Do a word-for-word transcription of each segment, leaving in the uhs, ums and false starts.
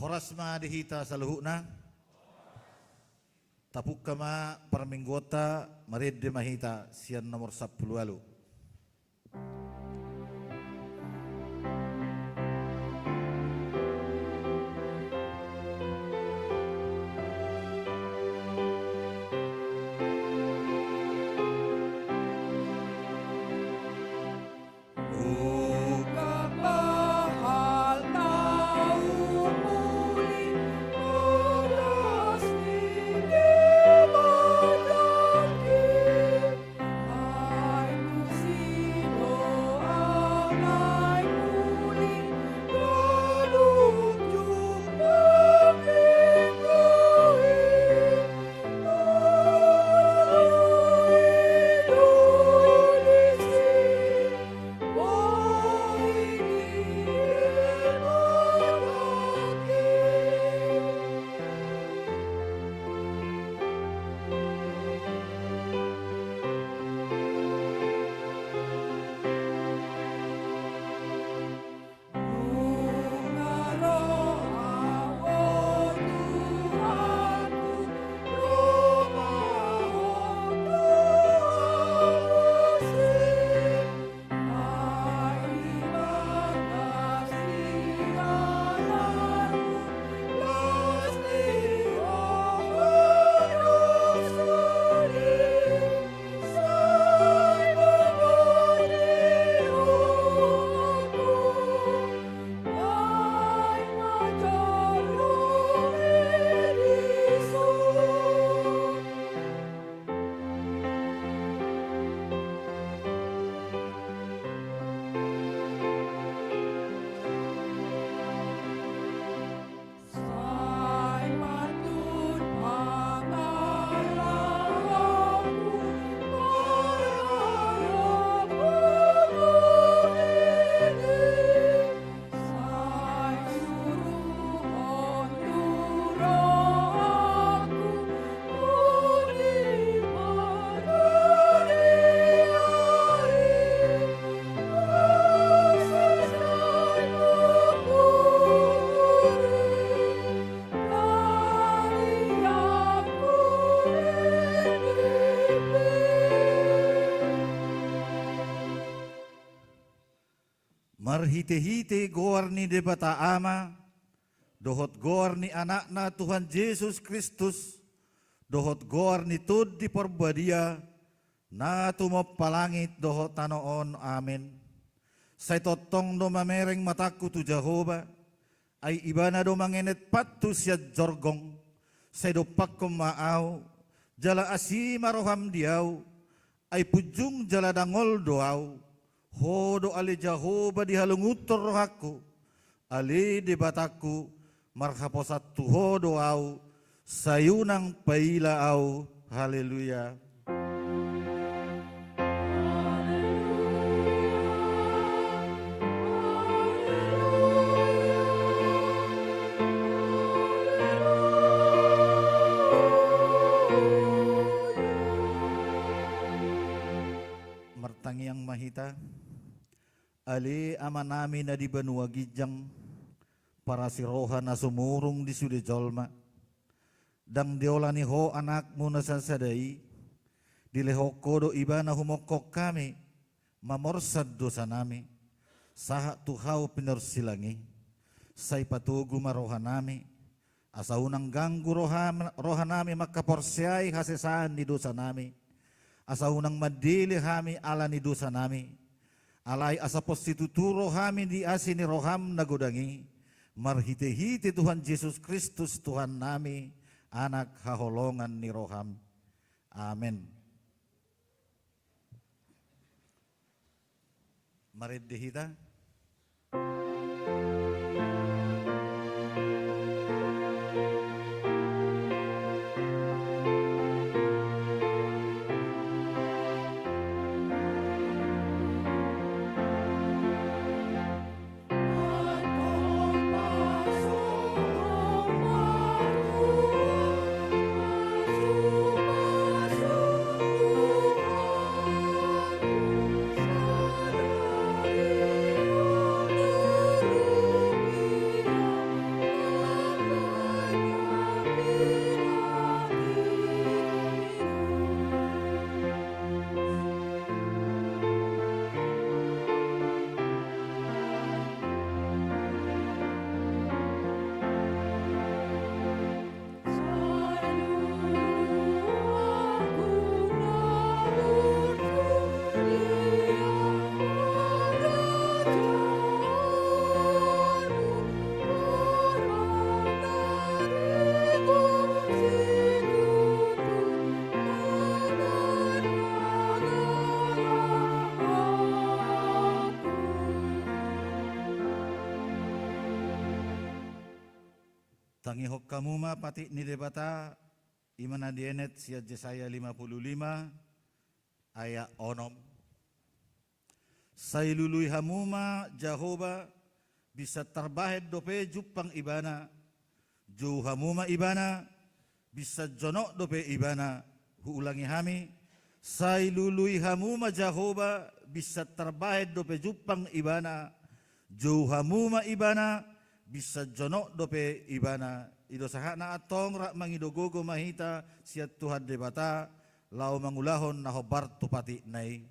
Horas ma di hita saluhutna. Tapungka ma parmingguonta, marende ma hita sian nomor sampulu ualu. Marhitehite goar ni Debata Ama, dohot goar ni Anakna Tuhan Jesus Kristus, dohot goar ni Tondi Parbadia, na tumompa langit dohot tano on. Amen. Sai tongtong do mamereng matangku tu Jahowa, ai Ibana do mangenet pathu sian jorgong. Sai dompakkon ma ahu, jala asi ma roham di ahu, ai punjung jala dangol do ahu. Ho do ale Jahowa dihalungunhon rohangku, ale Debatangku, marhaposan tu Ho do ahu, sai unang paila ahu. Haleluya. Martangiang ma hita. Ale Amanami na di banua ginjang, parasi roha na sumurung di sude jolma. Ndang diolani Ho Anakmu na sasada i, dilehon Ho do Ibana humongkop hami, mamorsan dosanami, sahat tu hau pinorsilang i. Sai patogu ma rohanami, asa unang ganggu roha-, rohanami mangkaporseai hasesaan ni dosanami, asa unang mandele hami ala ni dosanami, alai asa pos situtu rohami di asi ni roham na godang i, marhitehite Tuhan Jesus Kristus Tuhannami, Anak haholongan ni roham. Amen. Marende hita. Tangihon hamu ma patik ni Debata, i ma na dienet sian Jesaya lima puluh lima ayat onom. Sai lului hamu ma Jahowa, binsan tarbahen dope jumpang Ibana, jou hamu ma Ibana, binsan jonok dope Ibana. Huulangi hami. Sai lului hamu ma Jahowa, binsan tarbahen dope jumpang Ibana, jou hamu ma Ibana, binsan jonok dope Ibana. I do sahatna antong, rap mangido gogo ma hita sian Tuhan Debata, laho mangulahon na hombar tu patikna i.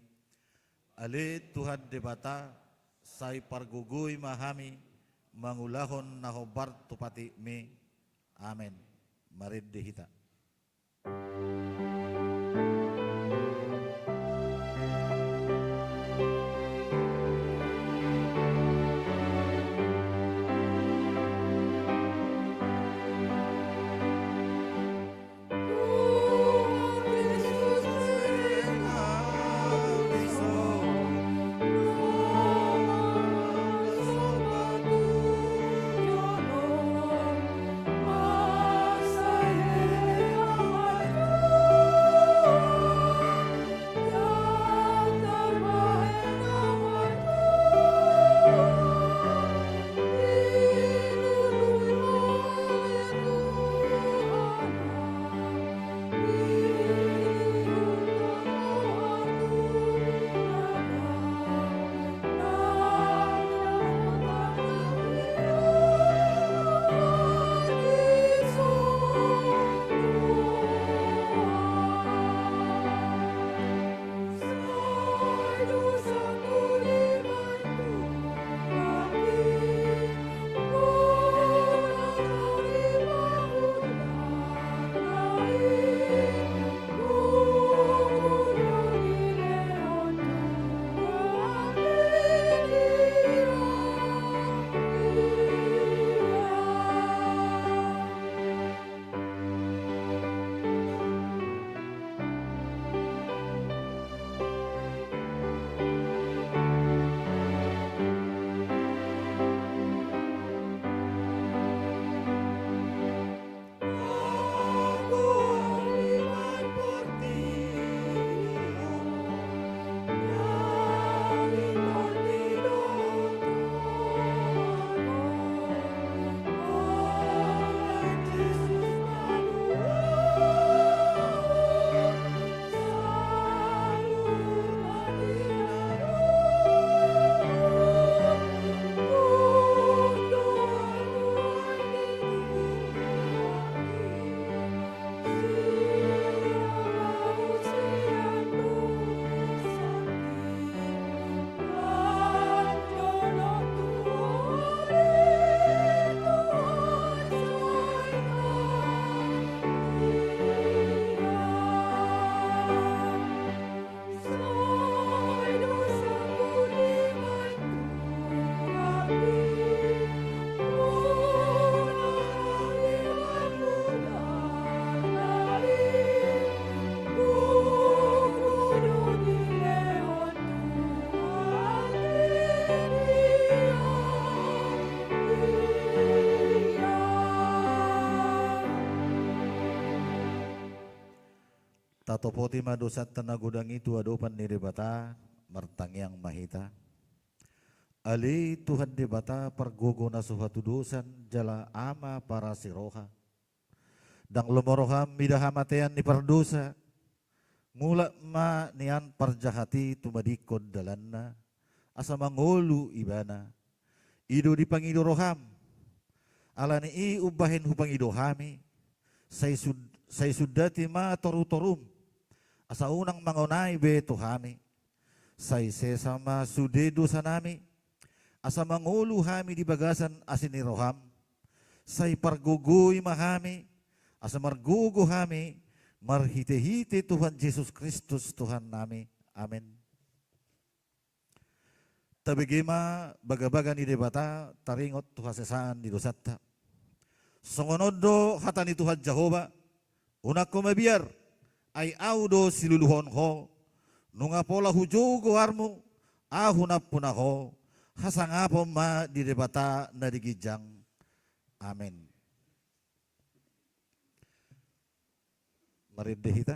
Ale Tuhan Debata, sai pargogoi ma hami mangulahon na hombar tu patikmi. Amen. Marende hita. Tatopoti ma dosanta na godang i tu adopan ni Debata, martangiang ma hita. Ale Tuhan Debata, pargogo na so hatudosan jala Ama parasi roha. Ndang lomo roham mida hamatean ni pardosa. Mulak ma nian parjahat i tumadingkon dalanna, asa mangolu ibana. I do dipangido roham. Ala ni i umbahen hupangido hami, sai sud-, sai sundati ma torutorum, asa unang mangonai be tu hami. Sai sesa ma sude dosanami, asa mangolu hami di bagasan asi ni roham. Sai pargogoi ma hami, asa margogo hami, marhitehite Tuhan Jesus Kristus Tuhannami. Amen. Tabege ma bagabaga ni Debata, taringot tu hasesaan ni dosanta. Songon on do hata ni Tuhan Jahowa: Unang ho mabiar, ai Ahu do siluluhon ho. Nunga pola hujou goarmu, Ahu nampuna ho. Hasangapon ma di Debata na di ginjang. Amen. Marende hita.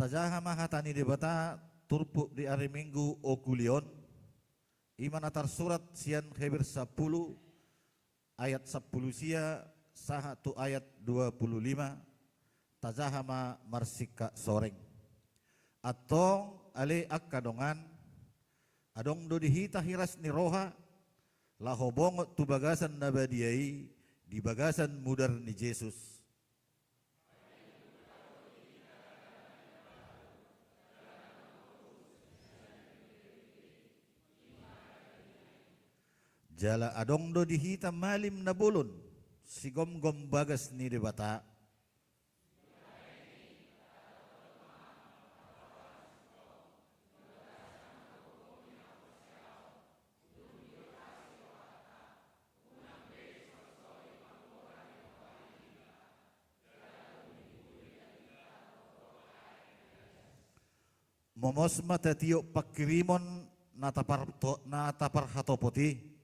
Tajaha ma hata ni Debata turpuk di ari Minggu ongkuli on, i ma na tarsurat sian Heber sampulu ayat sampulu sia sahat tu ayat dua pulu lima, tajaha ma marsingkat soreng. Antong ale angka dongan, adong do di hita hiras ni roha, laho bongot tu bagasan na badia i, di bagasan mudar ni Jesus. Jala adong do di hita malim na bolon, sigomgom bagas ni Debata. Momos ma tatiop pangkirimon na taparto-, na taparhatopot i,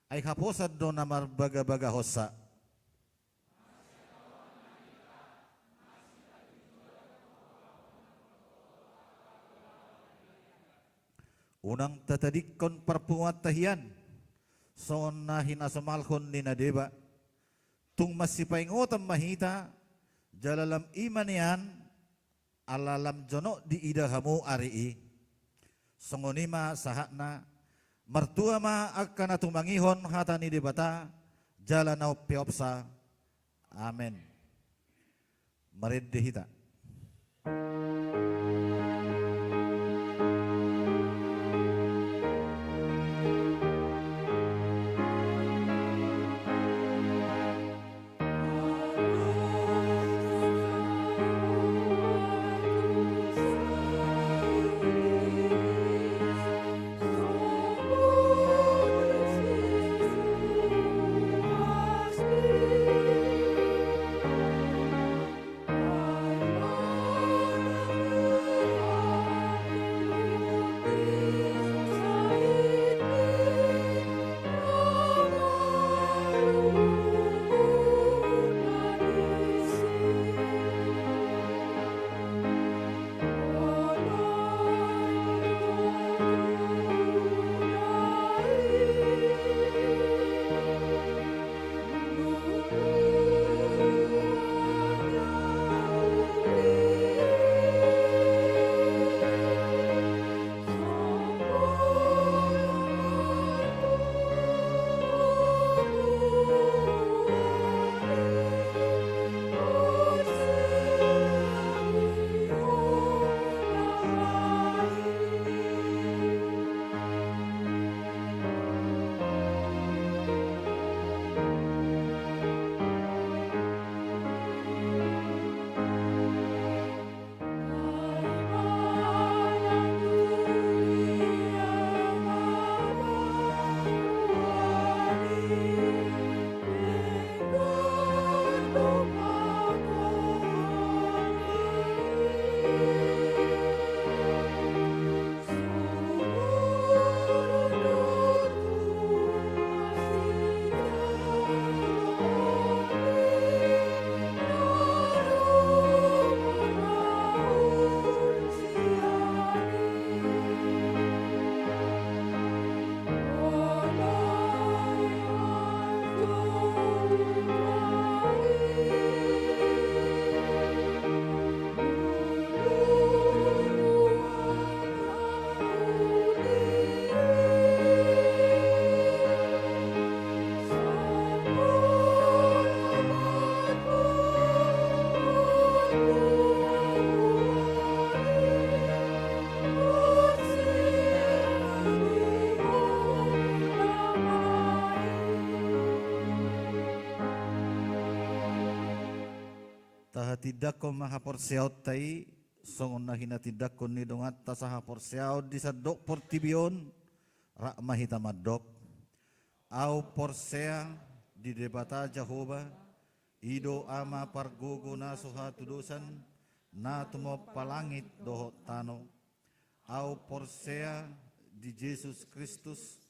ai haposan do na marbagabagahonsa. Unang tatadingkon parpunguanta hian, songon na hinasomalhon ni na deba. Tung marsipaingotan ma hita, jala lam i ma nian, ala lam jonok diida hamu ari i. Songon i ma sahatna, martua ma angka na tumangihon hata ni Debata, jala na umpeopsa. Amen. Marende hita. Tindangkon ma haporseaonta i, songon na hinatindangkon ni donganta sahaporseaon di sandok portibi on, rap ma hita mandok. Au porsea di Debata Jahowa, i do Ama pargogo na so hatudosan, na tumompa langit dohot tano. Au porsea di Jesus Kristus,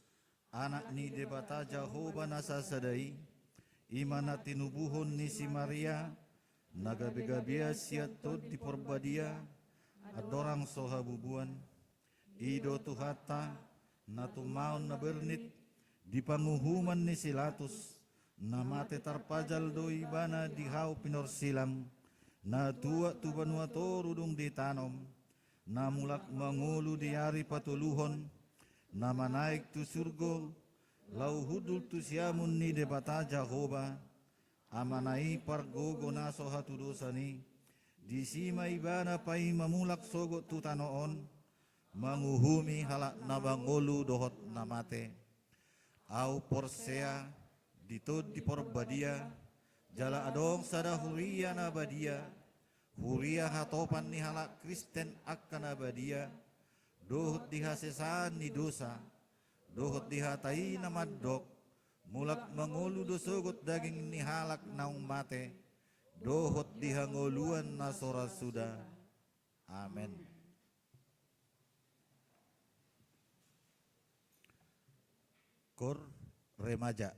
Anak ni Debata Jahowa na sasada i, i ma na tinubuhon ni si Maria, na gabegabean sian Tondi Porbadia, andorang so habubuan. I do Tuhanta, na tumaon na bernit, di panguhuman ni si Latus, na mate tarpajal do ibana di hau pinorsilang, na tuat tu banua toru dung ditanom, na mulak mangolu di ari patoluhon, na manaek tu surgo, laho hundul tu siamun ni Debata Jahowa, Amana i pargogo na so hatudosan i, disi ma ibana paima mulak sogot tu tano on, manguhumi halak na mangolu dohot na mate. Au porsea di Tondi Porbadia, jala adong sada huria na badia, huria hatopan ni halak Kristen angka na badia, dohot di hasesaan ni dosa, dohot di hata i na mandok, mulak mangolu do sogot daging ni halak naung mate, dohot di hangoluan na so ra suda. Amen. Koor remaja.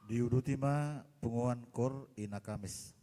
Diuduti ma punguan Kor Ina Kamis.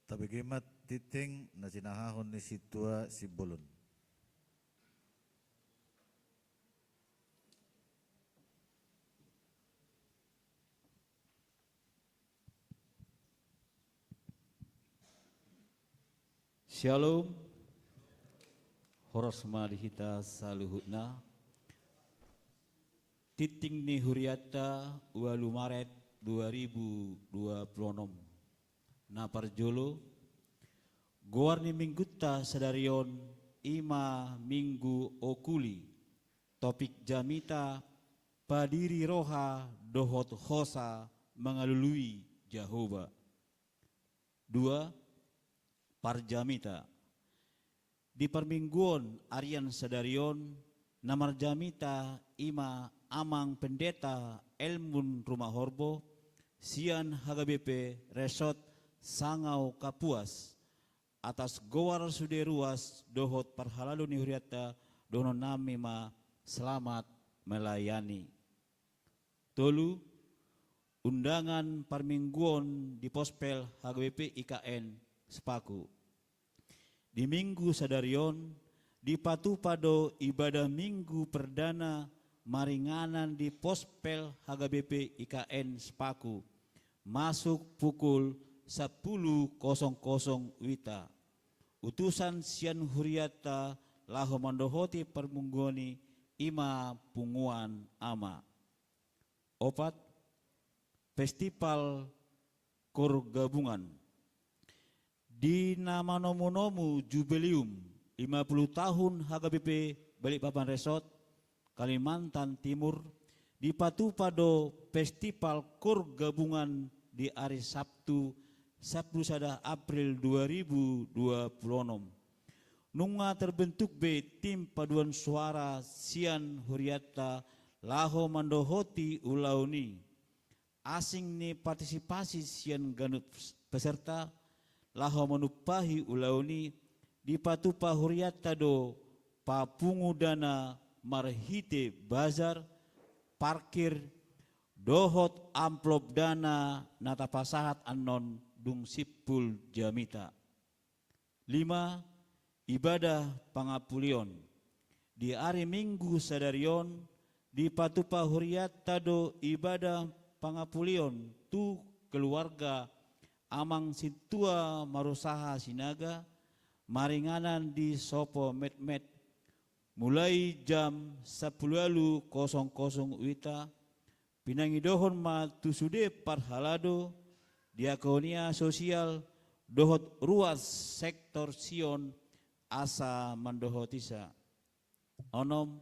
Tabege ma tingting na sinahahon ni sintua Simbolon. Syalom. Horas ma di hita saluhutna. Tingting ni hurianta ualu Maret dua ribu dua puluh enam. Na parjolo, goar ni minggunta sadari on i ma Minggu Okuli, topik jamita: Padiri roha dohot hosa mangalului Jahowa. Dua, parjamita. Di parmingguon arian sadari on, na marjamita i ma Amang Pendeta Elmun Rumahorbo, sian H K B P Resort Sangau Kapuas, atas goar sude ruas dohot parhalado ni hurianta, dohononnami ma selamat melayani. Tolu, undangan parmingguon di Pospel H K B P I K N Sepaku. Di minggu sadari on, dipatupa do ibadah Minggu perdana maringanan di Pospel H K B P I K N Sepaku, masuk pukul sampulu kosong kosong wita. Utusan sian hurianta laho mandohoti parmingguon i i ma punguan ama. Opat, Festival Koor Gabungan. Di na manomunomu jubileum lima puluh tahun H K B P Balikpapan Resort, Kalimantan Timur, dipatupa do Festival Koor Gabungan di ari Sabtu, sampulu sada April dua ribu dua puluh enam. Nunga terbentuk be tim paduan suara sian hurianta laho mandohoti ulaon i. Asing ni partisipasi sian ganup peserta laho manumpahi ulaon i, dipatupa hurianta do papungu dana marhite bazar, parkir, dohot amplop dana na tapasahat annon dung simpul jamita. Lima, ibadah pangampulion. Di ari Minggu sadari on, dipatupa hurianta do ibadah pangampulion tu keluarga Amang Sintua Marusaha Sinaga, maringanan di Sopo Metmet, mulai jam sampulu ualu kosong kosong wita, pinangidohon ma tu sude parhalado, diakonia sosial, dohot ruas sektor Sion asa mandohotisa. Onom,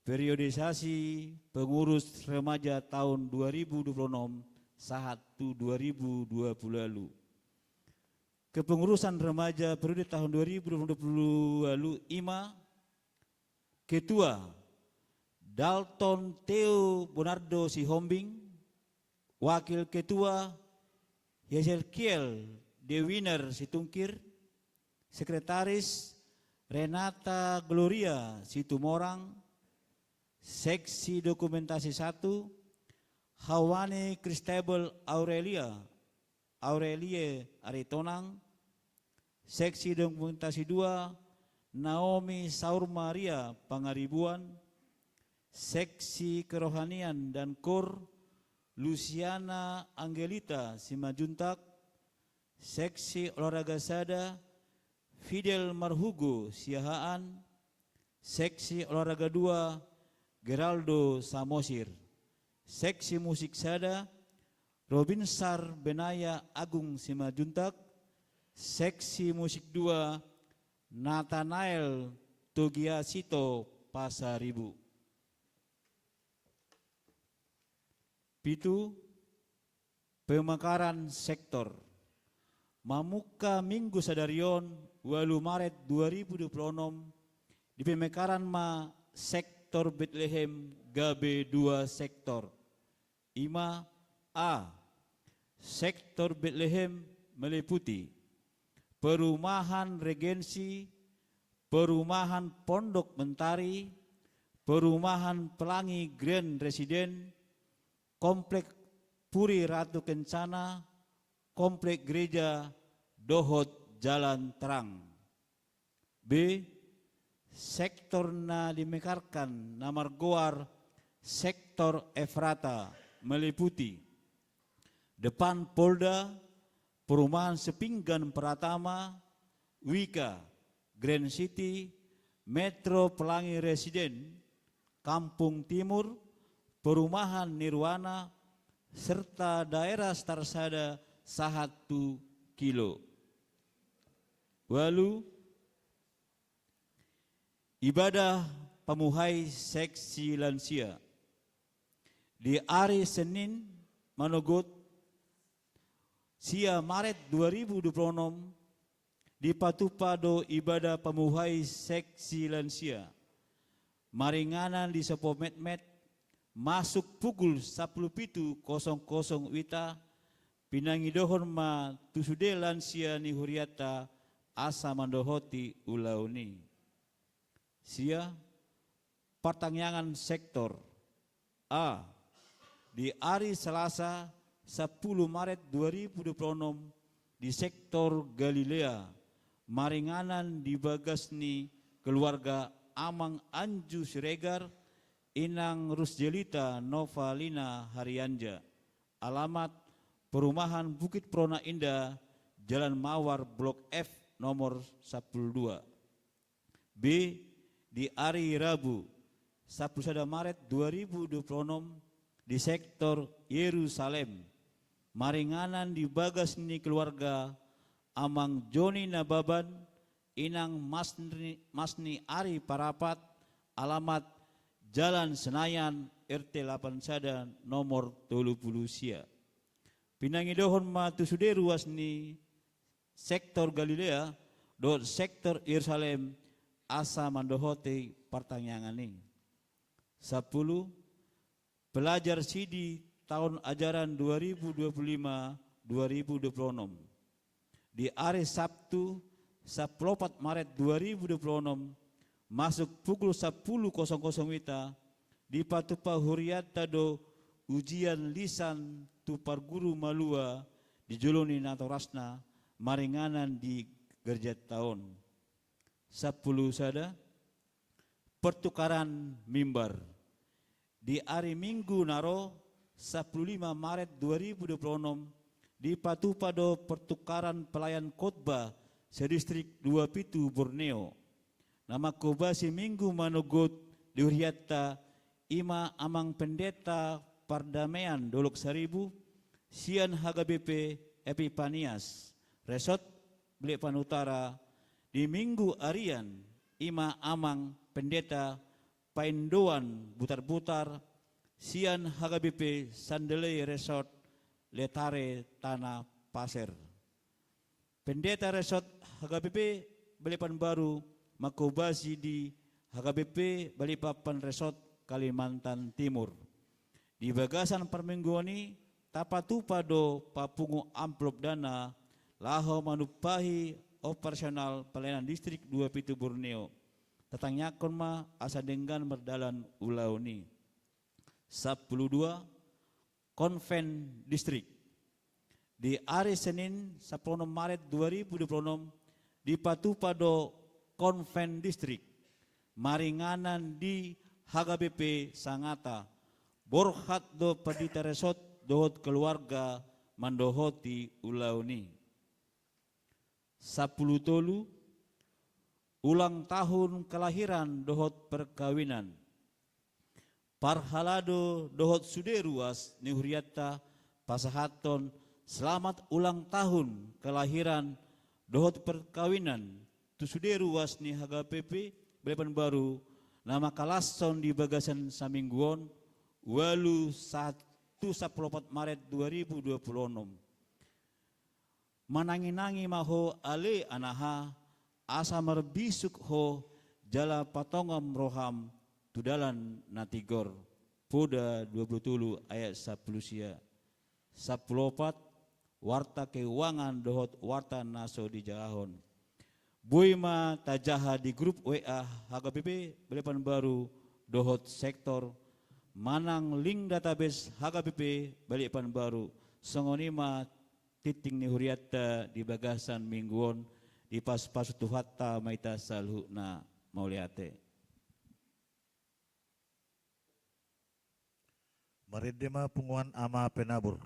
periodisasi pengurus remaja tahun dua ribu dua puluh enam sahat tu dua ribu dua puluh ualu. Kepengurusan remaja periode tahun dua ribu dua puluh ualu i ma: Ketua, Dalton Theo Bonardo Sihombing. Wakil Ketua, Yezerkiel Dewiner Situngkir. Sekretaris, Renata Gloria Situmorang. Seksi dokumentasi satu, Hawani Kristabel Aurelia, Aurelie Aritonang. Seksi dokumentasi dua, Naomi Saur Maria Pangaribuan. Seksi kerohanian dan koor, Luciana Angelita Simanjuntak. Seksi olahraga sada, Fidel Marhugo Siahaan. Seksi olahraga dua, Geraldo Samosir. Seksi musik sada, Robinsar Benaya Agung Simanjuntak. Seksi musik dua, Natanael Togiasito Pasaribu. Pitu, pemekaran sektor. Mamungka Minggu sadari on, ualu Maret dua ribu dua puluh onom, dipemekaran ma sektor Betlehem gabe dua sektor. I ma: A, sektor Betlehem meliputi perumahan Regensi, perumahan Pondok Mentari, perumahan Pelangi Grand Residence, komplek Puri Ratu Kencana, komplek gereja, dohot jalan terang. B. Sektor na dimekarkan na margoar Sektor Efrata, meliputi depan Polda, Perumahan Sepinggan Pratama, Wika, Grand City, Metro Pelangi Residen, Kampung Timur, Perumahan Nirwana, serta daerah Starsada sahat tu Kilo. Ualu, ibadah pamuhai seksi lansia. Di ari Senin manogot, sia Maret dua ribu dua puluh enam, dipatupa do ibadah pamuhai seksi lansia maringanan di Sopo Metmet, masuk pukul sampulu pitu kosong kosong wita. Pinangidohon ma tu sude lansia ni hurianta asa mandohoti ulaon i. Sia, partangiangan sektor. A. Di ari Selasa, sampulu Maret dua ribu dua puluh enam, di sektor Galilea, maringanan di bagas ni keluarga Amang Anju Siregar, Inang Rusjelita Novalina Harianja. Alamat, Perumahan Bukit Perona Indah, Jalan Mawar, Blok F, nomor sampulu dua. B. Di ari Rabu, sampulu sada Maret dua ribu dua puluh enam, di sektor Yerusalem, maringanan di bagas ni keluarga Amang Joni Nababan, Inang Masni, Masni Ari Parapat, alamat Jalan Senayan, R T lapan sada, nomor tolu pulu sia. Pinangidohon ma tu sude ruas ni sektor Galilea dohot sektor Yerusalem asa mandohoti partangiangan i. Sampulu, pelajar sidi taon ajaran dua ribu dua puluh lima dua ribu dua puluh enam. Di ari Sabtu, sampulu opat Maret dua ribu dua puluh enam, masuk pukul sampulu kosong kosong wita, dipatupa hurianta do ujian lisan tu parguru malua di jolo ni natorasna, maringanan di gerejanta on. Sampulu sada, pertukaran mimbar. Di ari Minggu na ro, sampulu lima Maret dua ribu dua puluh enam, dipatupa do pertukaran pelayan khotbah sedistrik dua pitu Borneo. Na manghobasi Minggu manogot di hurianta, i ma Amang Pendeta Pardamaian Dolok Saribu, sian H K B P Epipanias, Resort Balikpapan Utara, di Minggu arian, i ma Amang Pendeta Paindoan Butarbutar, sian H K B P Sandelei Resort, Letare, Tanah Pasir. Pendeta Resort H K B P Balikpapan Baru manghobasi di H K B P Balikpapan Resort, Kalimantan Timur. Di bagasan parmingguon i, tapatupa do papungu amplop dana laho manumpahi operasional pelayanan distrik dua pitu Borneo. Tatangiangkon ma asa denggan mardalan ulaon i. Sampulu dua, Konven Distrik. Di ari Senin, sampulu onom Maret dua ribu dua puluh onom, dipatupa do Konven Distrik maringanan di H K B P Sangata. Borhat do Pandita Resort dohot keluarga mandohoti ulaon i. Sampulu tolu, ulang tahun kelahiran dohot perkawinan. Parhalado dohot sude ruas ni hurianta pasahathon selamat ulang tahun kelahiran dohot perkawinan tu sude ruas ni H K B P Balikpapan Baru na mangkalashon di bagasan saminggu on, ualu sahat tu sampulu opat Maret dua ribu dua puluh onom. Manangi-nangi ma ho ale anaha, asa marbisuk ho jala patongam roham tu dalan na tigor. Poda dua pulu tolu ayat sampulu sia. Sampulu opat, warta keuangan dohot warta na so dijahahon. Boi ma tajaha di grup W A H K B P Balikpapan Baru dohot sektor, manang link database H K B P Balikpapan Baru, songon i ma tingting ni hurianta di bagasan minggu on, dipasupasu Tuhanta ma hita saluhutna. Mauliate. Marende ma punguan Ama Penabur.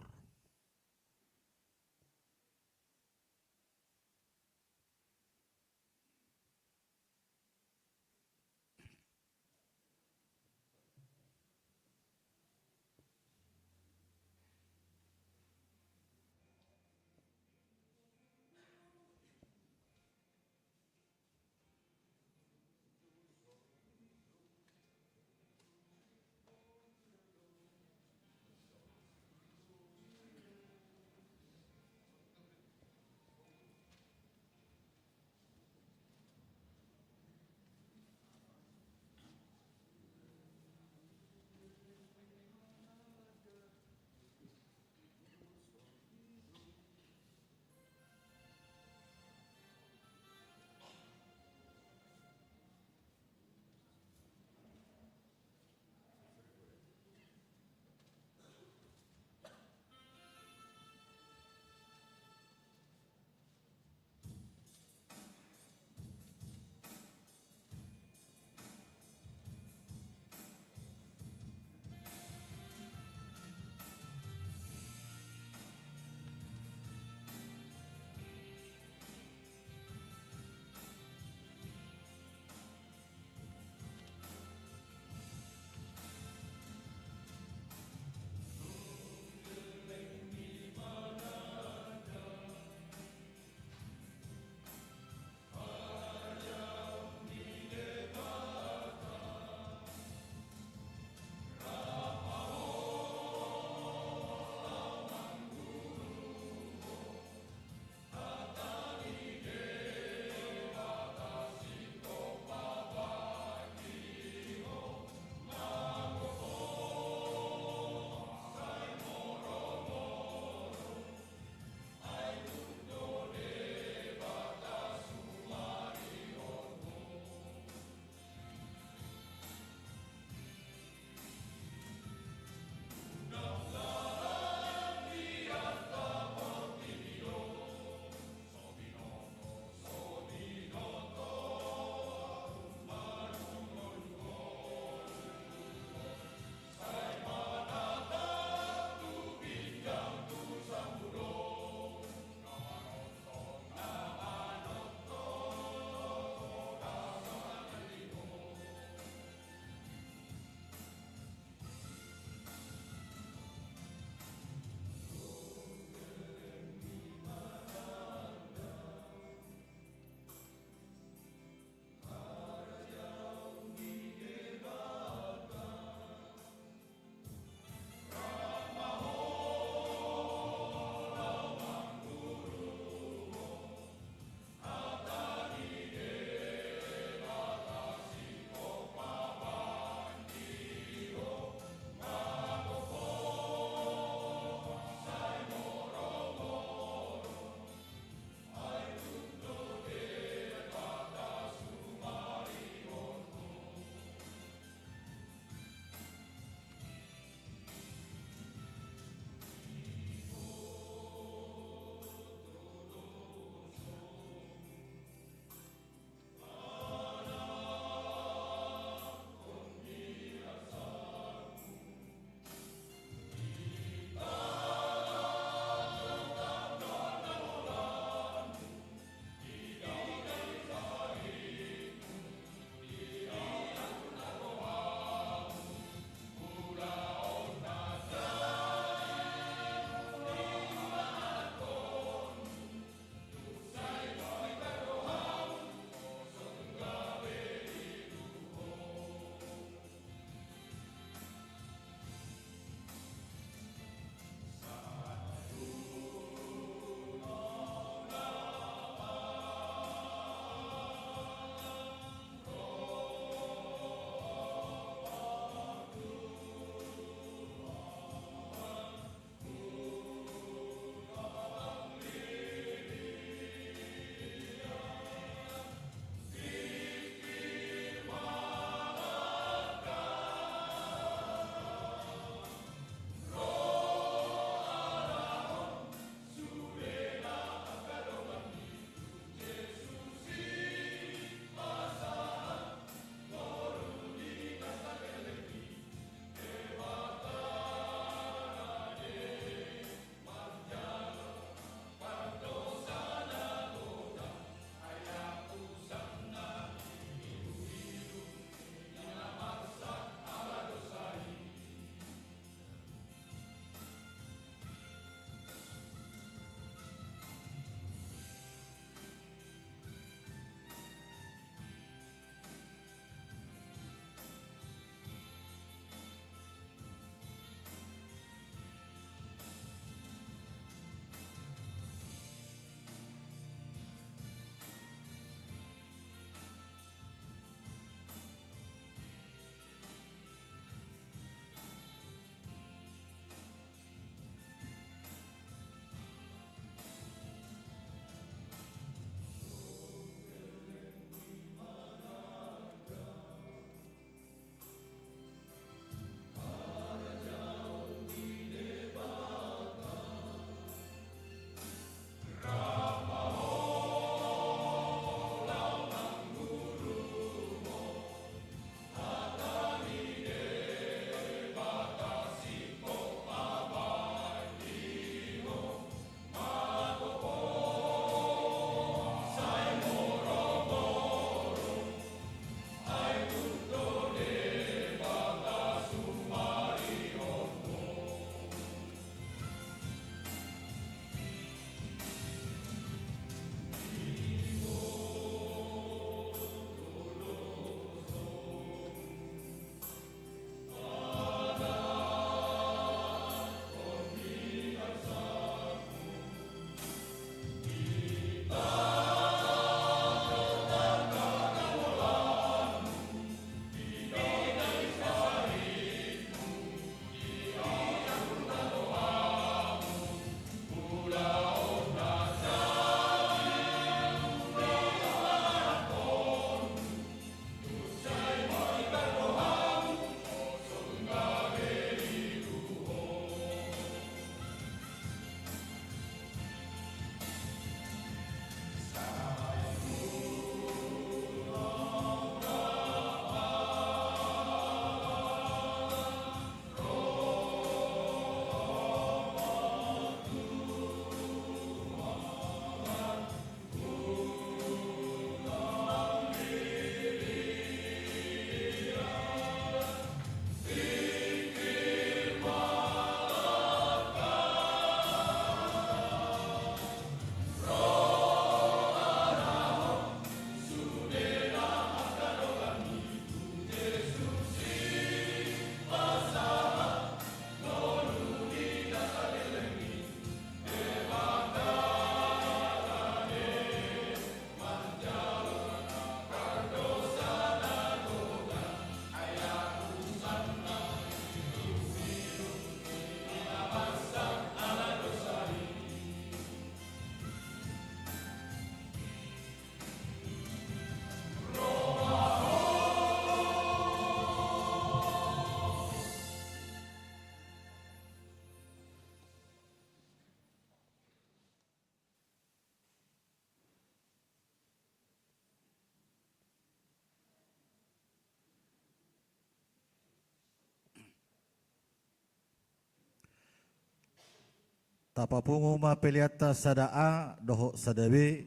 Tapapungu ma peleanta sada A dohot sada B,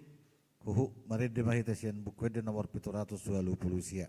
huhut marende ma hita sian Buku Ende nomor pitu ratus ualu pulu sia.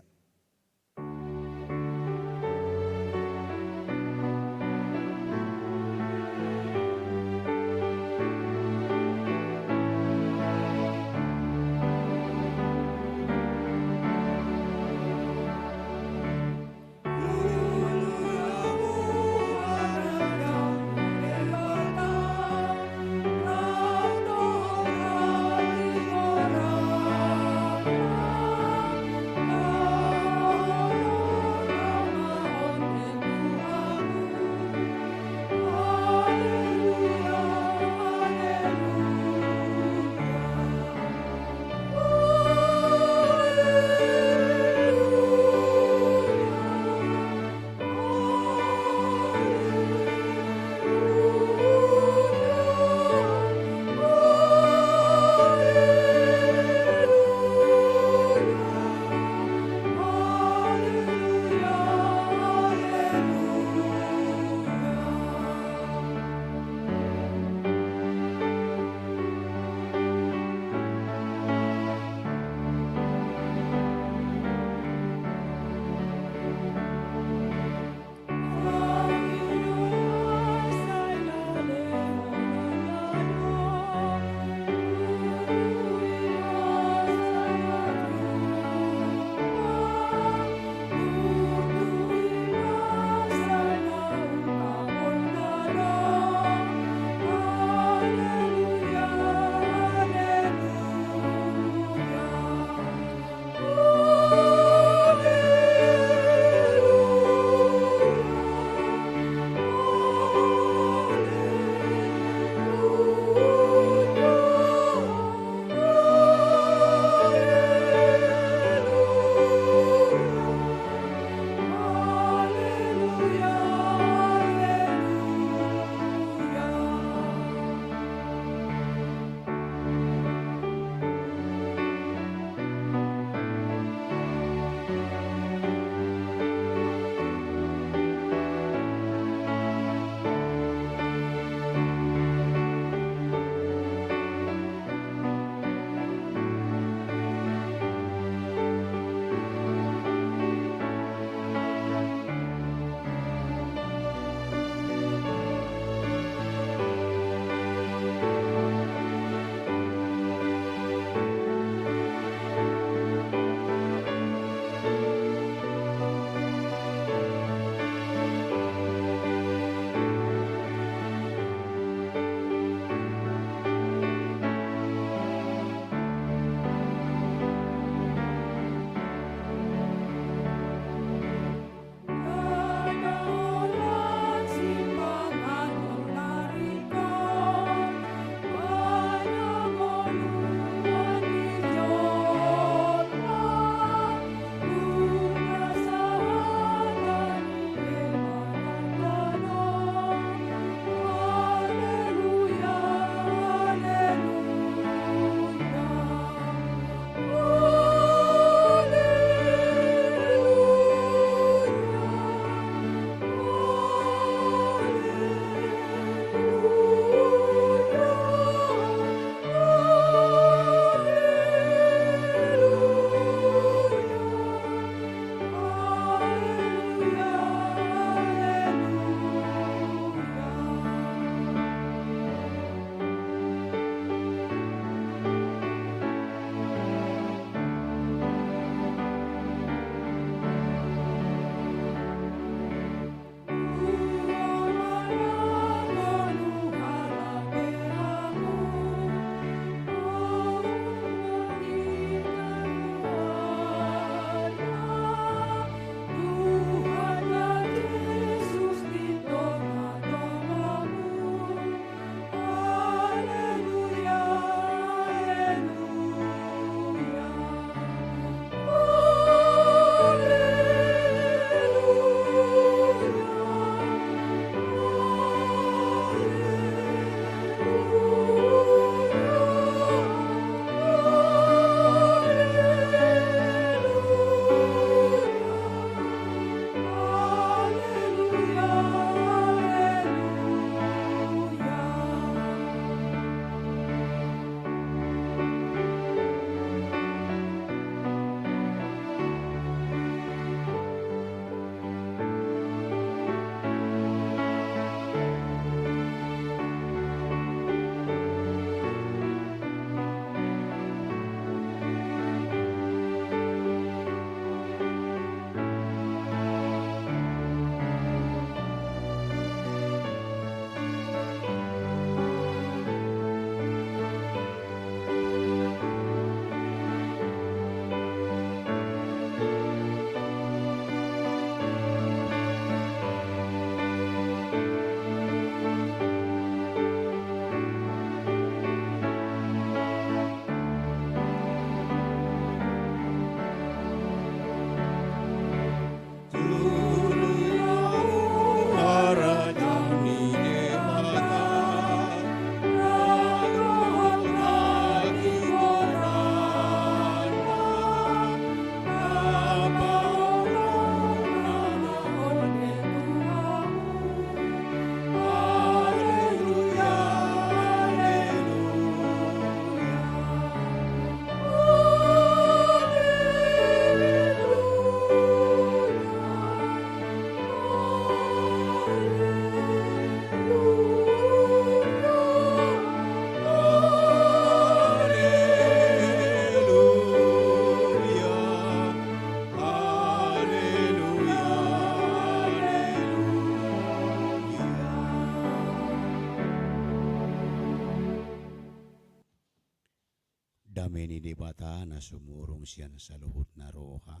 Dame ni Debata na sumurung sian saluhutna roha,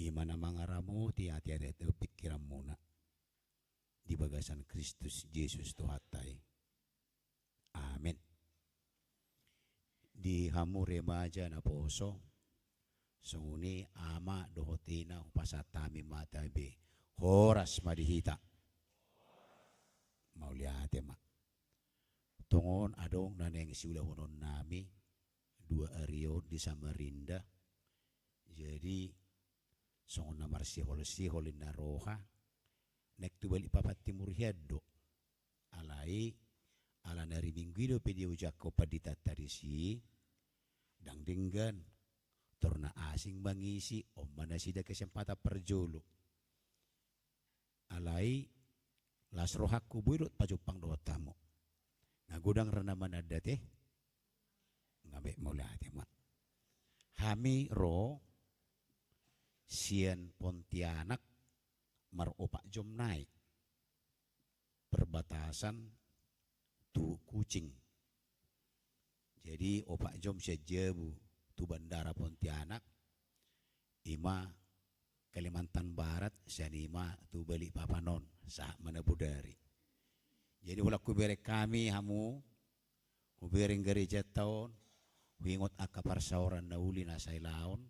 i ma na mangaramoti ateate dohot pingkiranmuna di bagasan Kristus Jesus Tuhanta i. Amen. Di hamu remaja naposo, songon i ama dohot ina, hupasahat hami ma tabe. Horas ma di hita. Mauliate ma. Tongon adong na naeng siulahononnami dua ari on di Samarinda. Jadi songon na marsihol-sihol inna roha, naeng tu Balikpapan Timur hian do. Alai ala na ari Minggu i dope diojak panditanta disi, ndang denggan, tor na asing mangisi, on ma nasida kesempatan parjolo. Alai las rohangku boi dohot pajumpang dohot hamu. Nga godang ra na mananda te? Nga be, mauliate ma. Hami ro sian Pontianak maropat jom nai perbatasan tu Kuching. Jadi opat jom sian jabu tu bandara Pontianak, i ma Kalimantan Barat, sian i ma tu Balikpapan on, sahat ma na bodari. Jadi holan hubereng hami hamu, hubereng garejanta on, huingot angka parsaoran na uli na sai laon,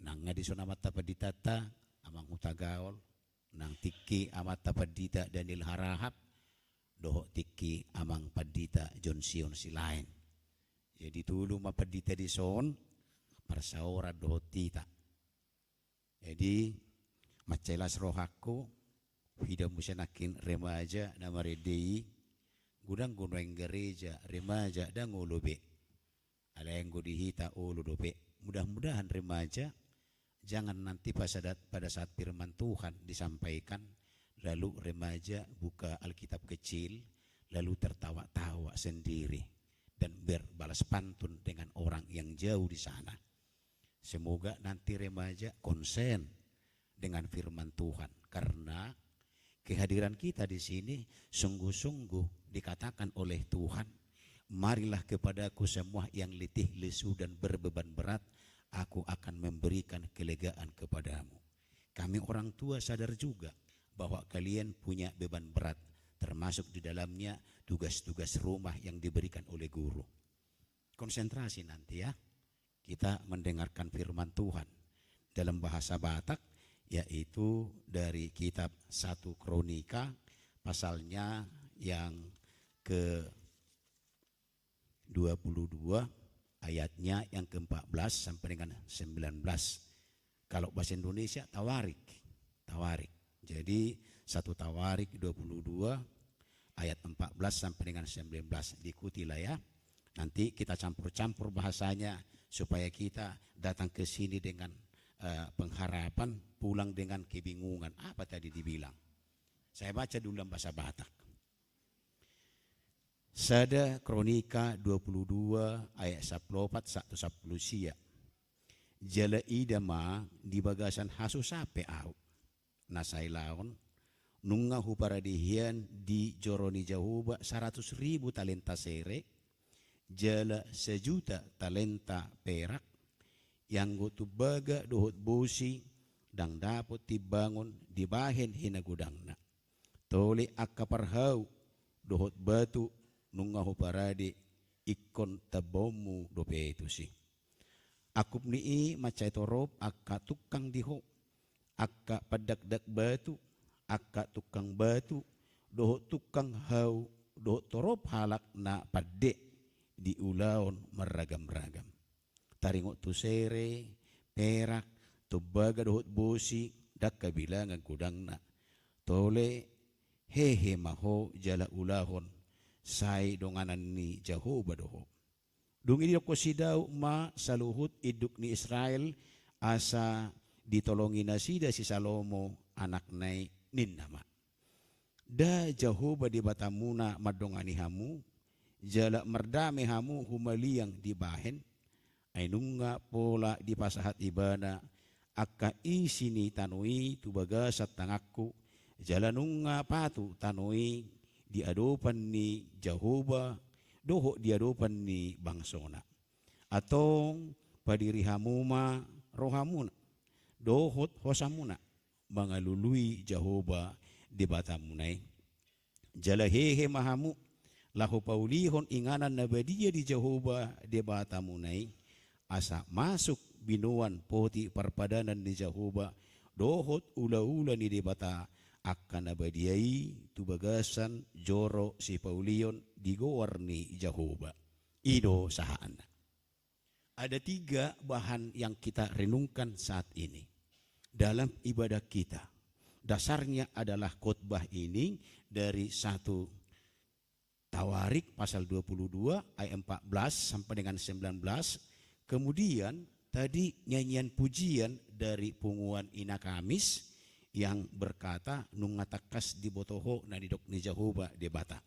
nang nga dison amanta panditanta, Amang Hutagaol, nang tingki amanta pandita Daniel Harahap, dohot tingki Amang Pandita Jon Sion Silaen. Jadi tolu ma pandita dison, parsaoran dohot hita. Jadi mansai las rohangku, huida muse nangkin remaja na marende i, godang do nuaeng gareja remaja ndang olo be. Alai anggo di hita olo dope. Mudah-mudahan remaja, jangan nanti pada saat, pada saat firman Tuhan disampaikan, lalu remaja buka Alkitab kecil, lalu tertawa-tawa sendiri dan berbalas pantun dengan orang yang jauh di sana. Semoga nanti remaja konsen dengan firman Tuhan, karena kehadiran kita di sini sungguh-sungguh dikatakan oleh Tuhan, "Marilah kepadaku semua yang letih, lesu, dan berbeban berat, aku akan memberikan kelegaan kepadamu." Kami orang tua sadar juga bahwa kalian punya beban berat, termasuk di dalamnya tugas-tugas rumah yang diberikan oleh guru. Konsentrasi nanti ya, kita mendengarkan firman Tuhan dalam bahasa Batak, yaitu dari kitab satu Kronika, pasalnya yang ke dua puluh dua, ayatnya yang ke empat belas sampai dengan sembilan belas. Kalau bahasa Indonesia, Tawarik. Tawarik. Jadi satu Tawarik dua puluh dua ayat empat belas sampai dengan sembilan belas. Diikutilah ya. Nanti kita campur-campur bahasanya supaya kita datang ke sini dengan, eh, pengharapan, pulang dengan kebingungan. Apa tadi dibilang? Saya baca dulu dalam bahasa Batak. Sada Kronika dua puluh dua ayat sampulu opat sahat tu sampulu sia. Jala ida ma, di bagasan hasusa pe ahu na sai laon, nunga huparade hian di joro ni Jahowa saratus ribu talenta sere, jala sajuta talenta perak, ianggo tumbaga dohot bosi, ndang dapot timbangon dibahen hinagodangna. Tole angka parhau dohot batu nunga huparade, ingkon tambaonmu dope tusi. Angkup ni i mansai torop angka tungkang di ho, angka pandakdak batu, angka tungkang batu, dohot tungkang hau, dohot torop halak na pande di ulaon marragam-ragam. Taringot tu sere, perak, tumbaga dohot bosi, ndang habilangan godangna. Tole hehe ma ho jala ulahon, sai donganan ni Jahowa do ho. Dung i didokkon si Daud ma saluhut induk ni Israel, asa ditolongi nasida si Salomo anakna i, ninna ma: Nda Jahowa Debatamuna mandongani hamu, jala mardame hamu humaliang dibahen? Ai nunga pola dipasahat Ibana angka isi ni tano i tu bagasan tanganku, jala nunga patu tano i di adopan ni Jahowa dohot di adopan ni bangsona. Antong padiri hamu ma rohamuna dohot hosamuna mangalului Jahowa Debatamuna i. Jala hehe ma hamu laho paulihon inganan na badia di Jahowa Debatamuna i, asa masuk binoan poti parpadanan ni Jahowa dohot ulaula ni Debata angka na badia i tu bagasan joro sipaulion di goar ni Jahowa. I do sahatna. Ada tiga bahan yang kita renungkan saat ini dalam ibadah kita. Dasarnya adalah khotbah ini dari satu Tawarik pasal dua puluh dua ayat empat belas sampai dengan sembilan belas. Kemudian tadi nyanyian pujian dari punguan Ina Kamis yang berkata, "Nunga tangkas diboto Ho na nidok ni Jahowa Debata."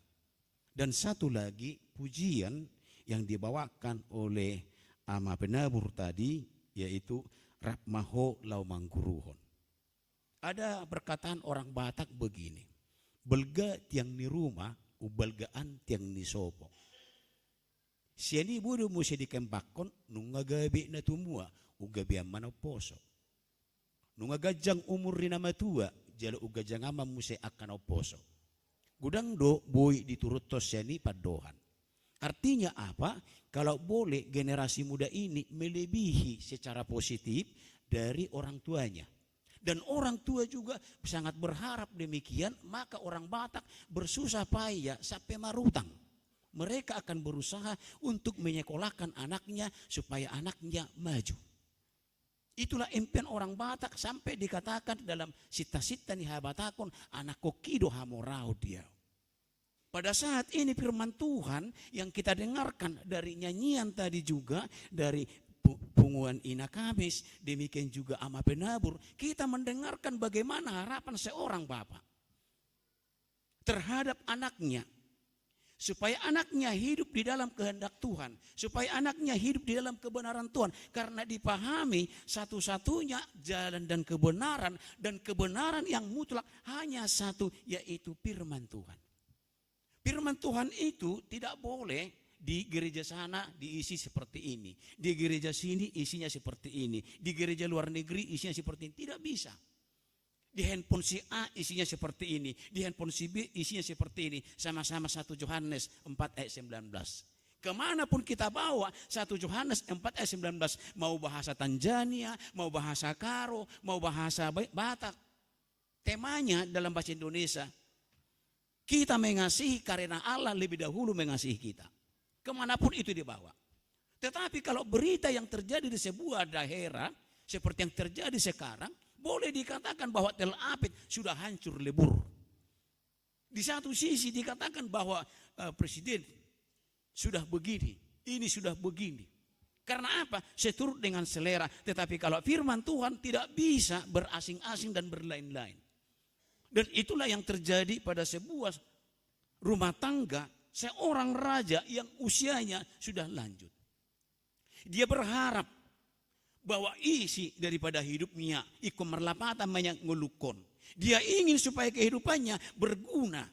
Dan satu lagi pujian yang dibawakan oleh Ama Penabur tadi, yaitu Rap ma Ho laho mangguruhon. Ada perkataan orang Batak begini, "Balga tiang ni ruma, umbalgaan tiang ni sopo." Sian i boi do muse dikembakkon, "Nunga gabe na tumua, umgabean ma na umposo. Nunga ganjang umur ni na matua, jala umganjang ma muse angka na umposo." Godang do boi dituruthon sian i pandohan. Artinya apa? Kalau boleh, generasi muda ini melebihi secara positif dari orang tuanya. Dan orang tua juga sangat berharap demikian, maka orang Batak bersusah payah sampai marutang. Mereka akan berusaha untuk menyekolahkan anaknya supaya anaknya maju. Itulah impian orang Batak sampai dikatakan dalam sinta-sinta ni habatahon, "Anakhonki do hamoraon di ahu." Pada saat ini firman Tuhan yang kita dengarkan dari nyanyian tadi juga, dari pu-, punguan Ina Kamis, demikian juga Ama Penabur, kita mendengarkan bagaimana harapan seorang bapak terhadap anaknya, supaya anaknya hidup di dalam kehendak Tuhan, supaya anaknya hidup di dalam kebenaran Tuhan, karena dipahami satu-satunya jalan dan kebenaran, dan kebenaran yang mutlak hanya satu, yaitu firman Tuhan. Firman Tuhan itu tidak boleh di gereja sana diisi seperti ini, di gereja sini isinya seperti ini, di gereja luar negeri isinya seperti ini. Tidak bisa. Di handphone si A isinya seperti ini, di handphone si B isinya seperti ini. Sama-sama satu Yohanes empat ayat sembilan belas. Kemanapun kita bawa satu Yohanes empat ayat sembilan belas, mau bahasa Tanzania, mau bahasa Karo, mau bahasa Ba-, Batak. Temanya dalam bahasa Indonesia, "Kita mengasihi karena Allah lebih dahulu mengasihi kita." Kemanapun itu dibawa. Tetapi kalau berita yang terjadi di sebuah daerah, seperti yang terjadi sekarang, boleh dikatakan bahwa Tel Aviv sudah hancur lebur. Di satu sisi dikatakan bahwa, eh, presiden sudah begini, ini sudah begini. Karena apa? Seturut dengan selera. Tetapi kalau firman Tuhan tidak bisa berasing-asing dan berlain-lain. Dan itulah yang terjadi pada sebuah rumah tangga seorang raja yang usianya sudah lanjut. Dia berharap bahwa isi daripada hidupnya ingkon marlapatan ma ia ngolukhon. Dia ingin supaya kehidupannya berguna.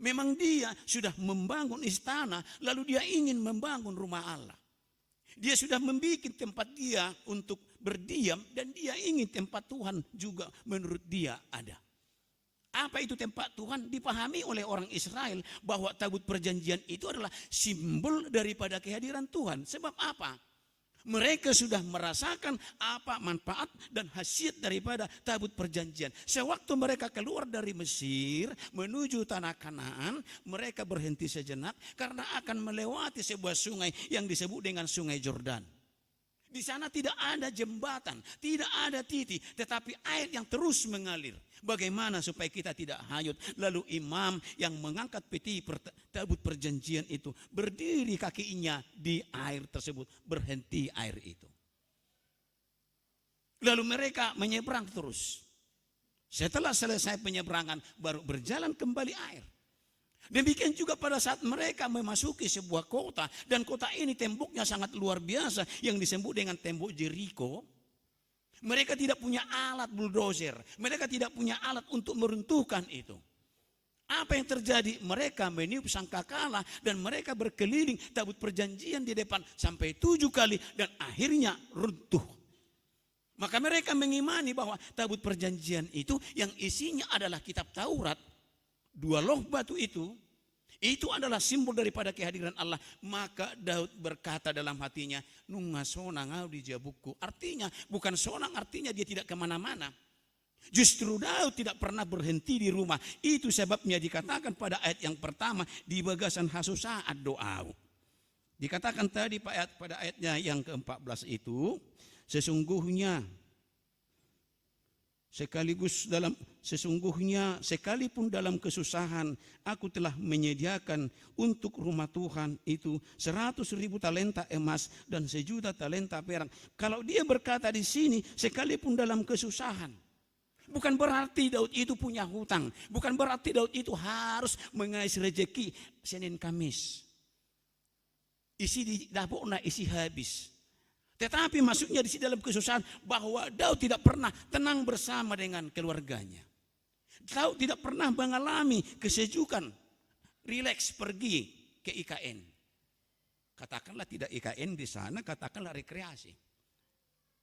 Memang dia sudah membangun istana, lalu dia ingin membangun rumah Allah. Dia sudah membuat tempat dia untuk berdiam, dan dia ingin tempat Tuhan juga menurut dia ada. Apa itu tempat Tuhan? Dipahami oleh orang Israel bahwa tabut perjanjian itu adalah simbol daripada kehadiran Tuhan. Sebab apa? Mereka sudah merasakan apa manfaat dan khasiat daripada tabut perjanjian. Sewaktu mereka keluar dari Mesir menuju tanah Kanaan, mereka berhenti sejenak karena akan melewati sebuah sungai yang disebut dengan Sungai Jordan. Di sana tidak ada jembatan, tidak ada titi, tetapi air yang terus mengalir. Bagaimana supaya kita tidak hanyut? Lalu imam yang mengangkat peti per-, tabut perjanjian itu berdiri kakinya di air tersebut, berhenti air itu. Lalu mereka menyeberang terus. Setelah selesai penyeberangan, baru berjalan kembali air. Demikian juga pada saat mereka memasuki sebuah kota, dan kota ini temboknya sangat luar biasa, yang disebut dengan tembok Jeriko. Mereka tidak punya alat bulldozer, mereka tidak punya alat untuk meruntuhkan itu. Apa yang terjadi? Mereka meniup sangkakala dan mereka berkeliling tabut perjanjian di depan sampai tujuh kali dan akhirnya runtuh. Maka mereka mengimani bahwa tabut perjanjian itu yang isinya adalah kitab Taurat, dua loh batu itu, itu adalah simbol daripada kehadiran Allah. Maka Daud berkata dalam hatinya, "Nunga sonang au di jabungku." Artinya, bukan sonang artinya dia tidak kemana-mana. Justru Daud tidak pernah berhenti di rumah. Itu sebabnya dikatakan pada ayat yang pertama, "Di bagasan hasusaan do au." Dikatakan tadi pa-, ayat, pada ayatnya yang keempat belas itu, sesungguhnya sekaligus dalam, sesungguhnya sekalipun dalam kesusahan, aku telah menyediakan untuk rumah Tuhan itu seratus ribu talenta emas dan sejuta talenta perak. Kalau dia berkata di sini, sekalipun dalam kesusahan, bukan berarti Daud itu punya hutang, bukan berarti Daud itu harus mengais rezeki Senin Kamis. Isi di dapurna, isi habis. Tetapi maksudnya di sini dalam kesusahan bahwa Daud tidak pernah tenang bersama dengan keluarganya. Daud tidak pernah mengalami kesejukan, rileks pergi ke I K N. Katakanlah tidak I K N di sana, katakanlah rekreasi.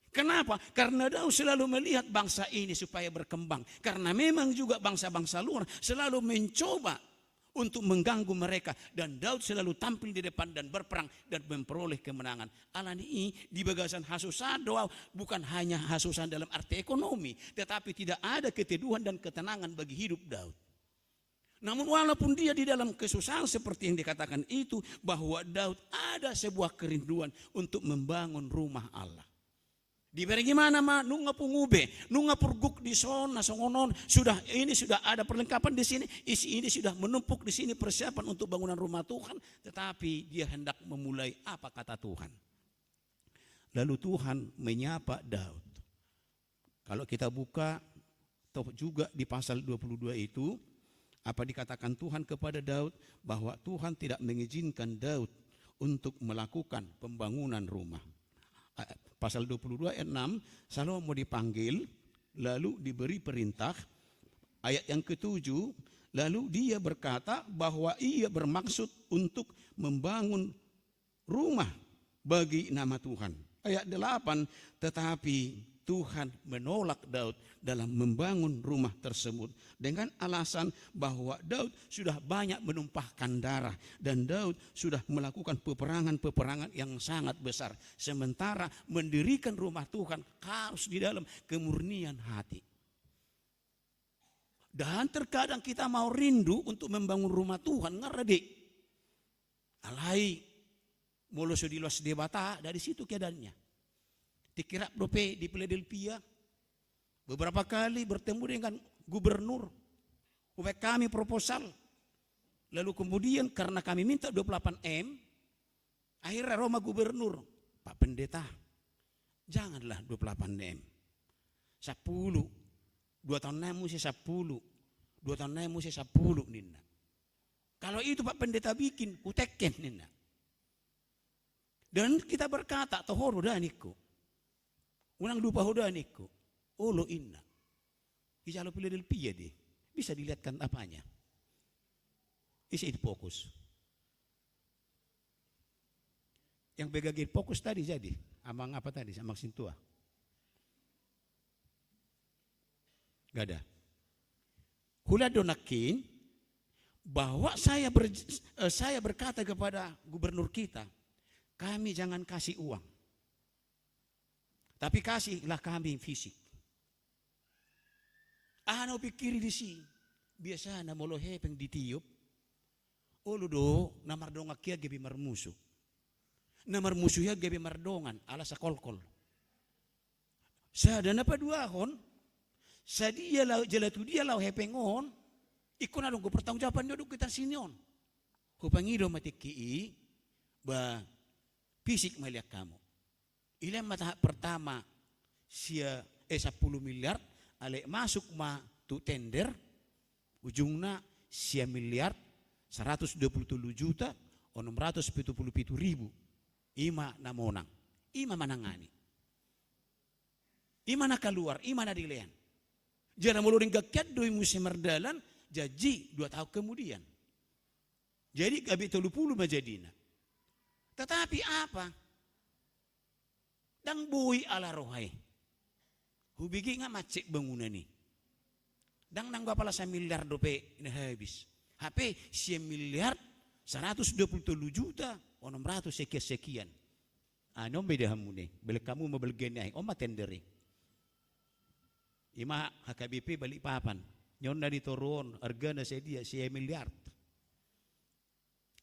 Kenapa? Karena Daud selalu melihat bangsa ini supaya berkembang. Karena memang juga bangsa-bangsa luar selalu mencoba untuk mengganggu mereka. Dan Daud selalu tampil di depan dan berperang dan memperoleh kemenangan. Alani i, di bagasan hasusaan do au, bukan hanya hasusaan dalam arti ekonomi, tetapi tidak ada keteduhan dan ketenangan bagi hidup Daud. Namun walaupun dia di dalam kesusahan seperti yang dikatakan itu, bahwa Daud ada sebuah kerinduan untuk membangun rumah Allah. Dibereng ibana ma, nunga pungu be, nunga purguk dison, na songon on, sudah, ini sudah ada perlengkapan di sini, isi ini sudah menumpuk di sini persiapan untuk bangunan rumah Tuhan, tetapi dia hendak memulai apa kata Tuhan. Lalu Tuhan menyapa Daud. Kalau kita buka, toh juga di pasal dua puluh dua itu, apa dikatakan Tuhan kepada Daud, bahwa Tuhan tidak mengizinkan Daud untuk melakukan pembangunan rumah. A-, pasal dua puluh dua ayat enam, Salomo dipanggil, lalu diberi perintah. Ayat yang ketujuh, lalu dia berkata bahwa ia bermaksud untuk membangun rumah bagi nama Tuhan. Ayat delapan, tetapi Tuhan menolak Daud dalam membangun rumah tersebut dengan alasan bahwa Daud sudah banyak menumpahkan darah dan Daud sudah melakukan peperangan-peperangan yang sangat besar. Sementara mendirikan rumah Tuhan harus di dalam kemurnian hati. Dan terkadang kita mau rindu untuk membangun rumah Tuhan, ngarade. Alai, molo so diloas Debata, dari situ keadaannya. Tingki rap dope di Philadelphia, beberapa kali bertemu dengan gubernur. Hubaen hami proposal. Lalu kemudian karena kami minta dua puluh delapan M, akhirnya ro ma gubernur, "Pak Pendeta, janganlah dua puluh delapan M. Sampulu. Dua taon nai muse sampulu. Dua taon nai muse sampulu," ninna. "Kalau itu Pak Pendeta bikin, huteken," ninna. Dan kita berkata, "Toho do da," ningku. "Unang lupa ho da," ningku. "Olo," inna. Ijalo Philadelphia dia. Bisa dilihatkan apanya. Ise i, fokus. Yang pegang fokus tadi jadi. Amang apa tadi? Amang Sintua. Gak ada. Hulado nangkin bahwa saya ber-, eh, saya berkata kepada gubernur kita, "Kami jangan kasih uang. Tapi kasihlah kami fisik." Aha na hupikiri disi? Biasana molo hepeng ditiop, olo do, na mardongan hian gabe marmusu. Na marmusu hian gabe mardongan, ala sakolkol. Sada na paduahon, sadia laho, jala tu dia laho hepeng on, ingkon adong do pertanggungjawaban ni adong kita sini on. Hupangido ma tingki i, ba, fisik ma ilean hamu. Ilean ma tahap pertama sia, eh, sampulu miliar, alai masuk ma tu tender, ujungna sia miliar saratus dua pulu tolu juta onom ratus pitu pulu pitu ribu. I ma na monang, i ma manangani. I ma na kaluar, i ma na dilean. Jala molo denggan hian do i muse mardalan, Janji dua tahun kemudian. Jadi gabe tolu pulu ma jadina. Tetapi apa? Ndang boi ala roha i. Hubege nga macet bangunan i. Ndang nanggo apala samiliar dope na habis. Hape sia miliar saratus dua pulu tolu juta onom ratus sekian-sekian. Anon beda hamu ne, belek hamu ma belgen ai, on ma tender i. Ima H K B P Balikpapan. Nyon na di toru on, argana sadia, sia miliar.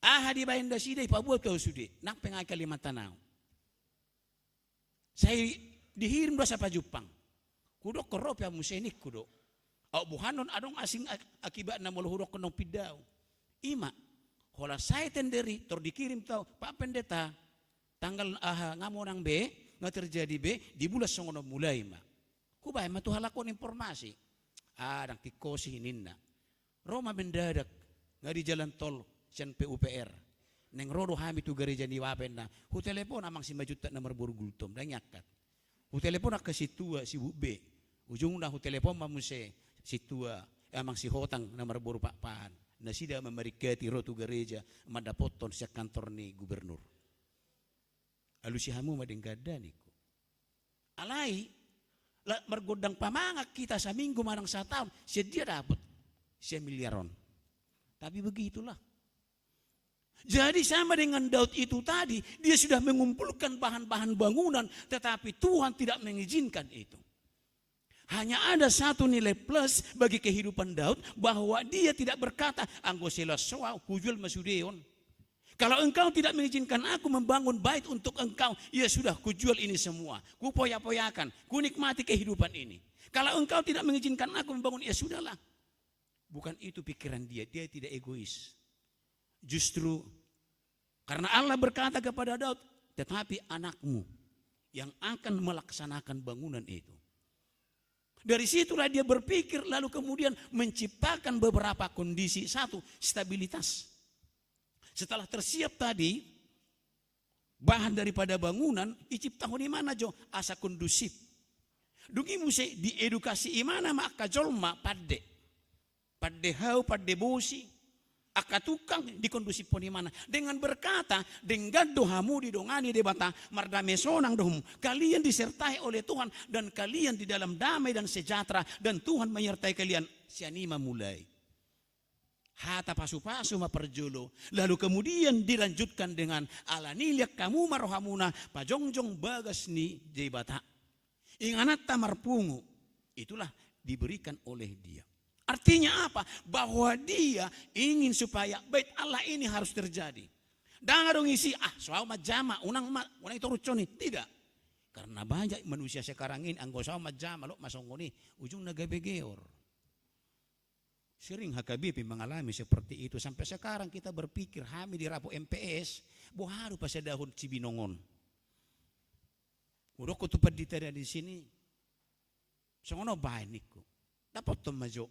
Aha dibaen nasida, ipabuat au sude, nang pe nga i Kalimantan au. Sai dihirim do asa pajumpang. Hudokkon ro pe au muse ningku do. Au bohanon adong asing ak-, akibatna molo hudokkon naung pinda au. Ima, holan sae tender i, tor dikirim tu au, Pak Pendeta, tanggal aha, nga monang be, nga terjadi be, di bulan songon on mulai ma. Hubaen ma tu halak on informasi. Ah, ndang tingkos i ninna. Ro ma mendadak, nga di jalan tol, sian P U P R. Naeng ro do hami tu gareja ni Bapenna. Hutelepon amang Simanjuntak na marboru Gultom, ndang iangkat. Hutelepon angka sintua, sibuk be. Ujungna hutelepon ma muse sintua, eh, amang Sihotang na marboru Pakpahan. Nasida ma maringkati ro tu gareja, mandapothon sian kantor ni gubernur. Alusi hamu ma denggan da ningku. Alai, la-, margondang pamangan hita saminggu manang sataon, sian dia dapot? Sia miliar on. Tapi begitulah. Jadi sama dengan Daud itu tadi, dia sudah mengumpulkan bahan-bahan bangunan, tetapi Tuhan tidak mengizinkan itu. Hanya ada satu nilai plus bagi kehidupan Daud, bahwa dia tidak berkata, "Anggo sai laos so au, hujual ma sude on." Kalau engkau tidak mengizinkan aku membangun bait untuk engkau, ya sudah, kujual ini semua. Kupoya-poyakan, kunikmati kehidupan ini. Kalau engkau tidak mengizinkan aku membangun, ya sudahlah. Bukan itu pikiran dia, dia tidak egois. Justru karena Allah berkata kepada Daud, "Tetapi anakmu yang akan melaksanakan bangunan itu." Dari situlah dia berpikir, lalu kemudian menciptakan beberapa kondisi. Satu, stabilitas. Setelah tersiap tadi, bahan daripada bangunan, iciptahon imana jo asa kondusif. Dung i muse diedukasi imana ma angka jolma pande. Pande hau, pande bosi, angka tukang dikondusifhon imana. Dengan berkata, "Denggan do hamu didongani Debata, mardame sonang do hamu. Kalian disertai oleh Tuhan dan kalian di dalam damai dan sejahtera dan Tuhan menyertai kalian." Sian i ma mulai. Hata pasu-pasu ma parjolo, lalu kemudian dilanjutkan dengan, "Alani i liat hamu ma rohamuna pajongjong bagas ni Debata." Ingananta marpungu, itulah diberikan oleh dia. Artinya apa? Bahwa dia ingin supaya bait Allah ini harus terjadi. Ndang adong isi, "Ah, so au manjama, unang ma, unang itorushon i." Tidak. Karena banyak manusia sekarang ini, "Anggo so au manjama, lot ma songon i." Ujungna gabe geor. Sering H K B P mengalami seperti itu. Sampai sekarang kita berpikir, hami di Rapo M P S, boha do pasadahon Cibinong on. Hudokkon tu pandita na di sini, "Songon on baen," ningku. Dapothon ma jo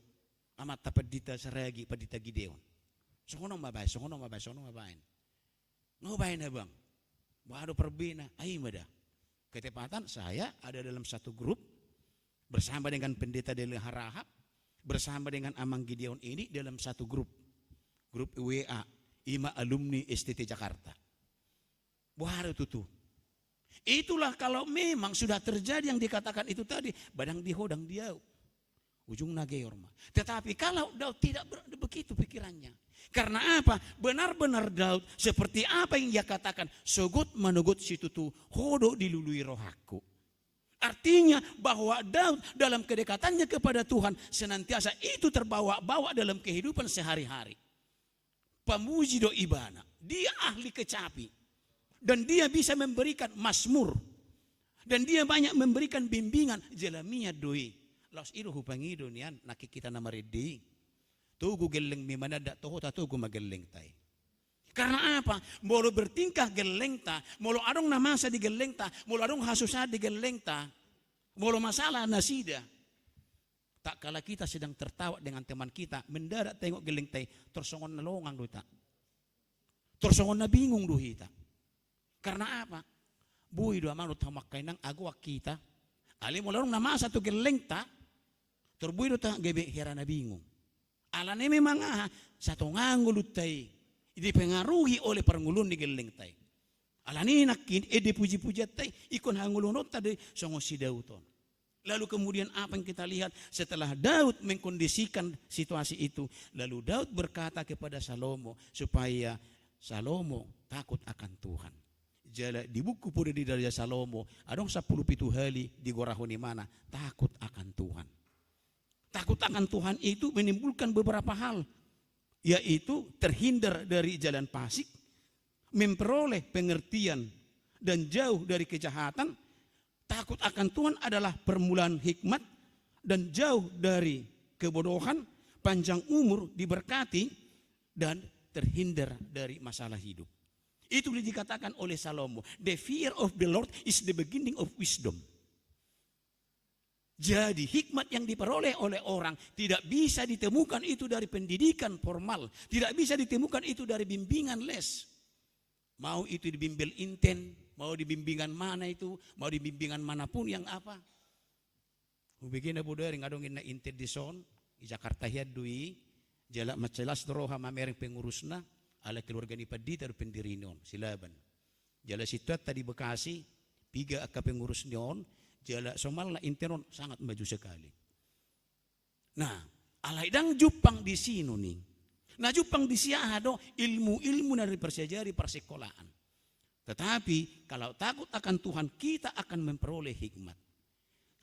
amanta pandita Saragi, pandita Gideon. "Songon on ma baen, songon on ma baen, songon on ma baen." "Nga hubaen, abang." "Boha do parbena?" "Ai ma da. Ketepatan saya ada dalam satu grup bersama dengan pendeta Deli Harahap, bersama dengan Amang Gideon ini dalam satu grup. Grup W A, ima alumni S T T Jakarta." Boha do tutu? Itulah kalau memang sudah terjadi yang dikatakan itu tadi, ba ndang di ho, ndang di au. Ujungna geor ma. Tetapi kalau Daud tidak ber-, begitu pikirannya. Karena apa? Benar-benar Daud seperti apa yang ia katakan, "Sogot manogot situtu, ho do dilului rohangku." Artinya bahwa Daud dalam kedekatannya kepada Tuhan senantiasa itu terbawa-bawa dalam kehidupan sehari-hari. Pamuji do ibana. Dia ahli kecapi. Dan dia bisa memberikan mazmur. Dan dia banyak memberikan bimbingan. Jala mian do i. Laos i do hupangido nian nangkin hita na marende i. Togu gellengmi mananda, toho tatogu ma gellengta i. Karena apa? Molo bertingkah gellengta, molo adong na masa di gellengta, molo adong hasusaan di gellengta, molo masalah nasida, tatkala kita sedang tertawa dengan teman kita, mendadak taingot gellengta i, tor songon na longang do hita. Tor songon na bingung do hita. Karena apa? Boi do amang dohot hamu angka inang, agoan hita. Alai molo adong na masa tu gellengta, tor boi do hita gabe hera na bingung. Alani memang aha, satonga ngolunta i dipengaruhi oleh parngoluon ni gellengta i. Alani nangkin ende puji-pujianta i ingkon hangoluonta do i songon si Daud on. Lalu kemudian apa yang kita lihat setelah Daud mengkondisikan situasi itu? Lalu Daud berkata kepada Salomo supaya Salomo takut akan Tuhan. Jala di buku Poda ni Raja Salomo adong sampulu pitu hali digorahon imana takut akan Tuhan. Takut akan Tuhan itu menimbulkan beberapa hal, yaitu terhindar dari jalan fasik, memperoleh pengertian, dan jauh dari kejahatan. Takut akan Tuhan adalah permulaan hikmat dan jauh dari kebodohan, panjang umur, diberkati, dan terhindar dari masalah hidup. Itu dikatakan oleh Salomo, "The fear of the Lord is the beginning of wisdom." Jadi, hikmat yang diperoleh oleh orang tidak bisa ditemukan itu dari pendidikan formal, tidak bisa ditemukan itu dari bimbingan les. Mau itu di bimbel inten, mau di bimbingan mana itu, mau di bimbingan manapun yang apa. Hubege na bodari ngadong inna inten dison, di Jakarta hian do i, jala mansai las do roha mamereng pengurusna, ala keluarga ni pandita do pendirion, si Laban. Jala sintuanta di Bekasi, piga angka pengurus ni on, jala somalna inten on sangat maju sekali. Nah, alai ndang jumpang di si nuning. Na jumpang di si aha do ilmu-ilmu na diparsiajari parsikolaan. Tetapi kalau takut akan Tuhan, kita akan memperoleh hikmat.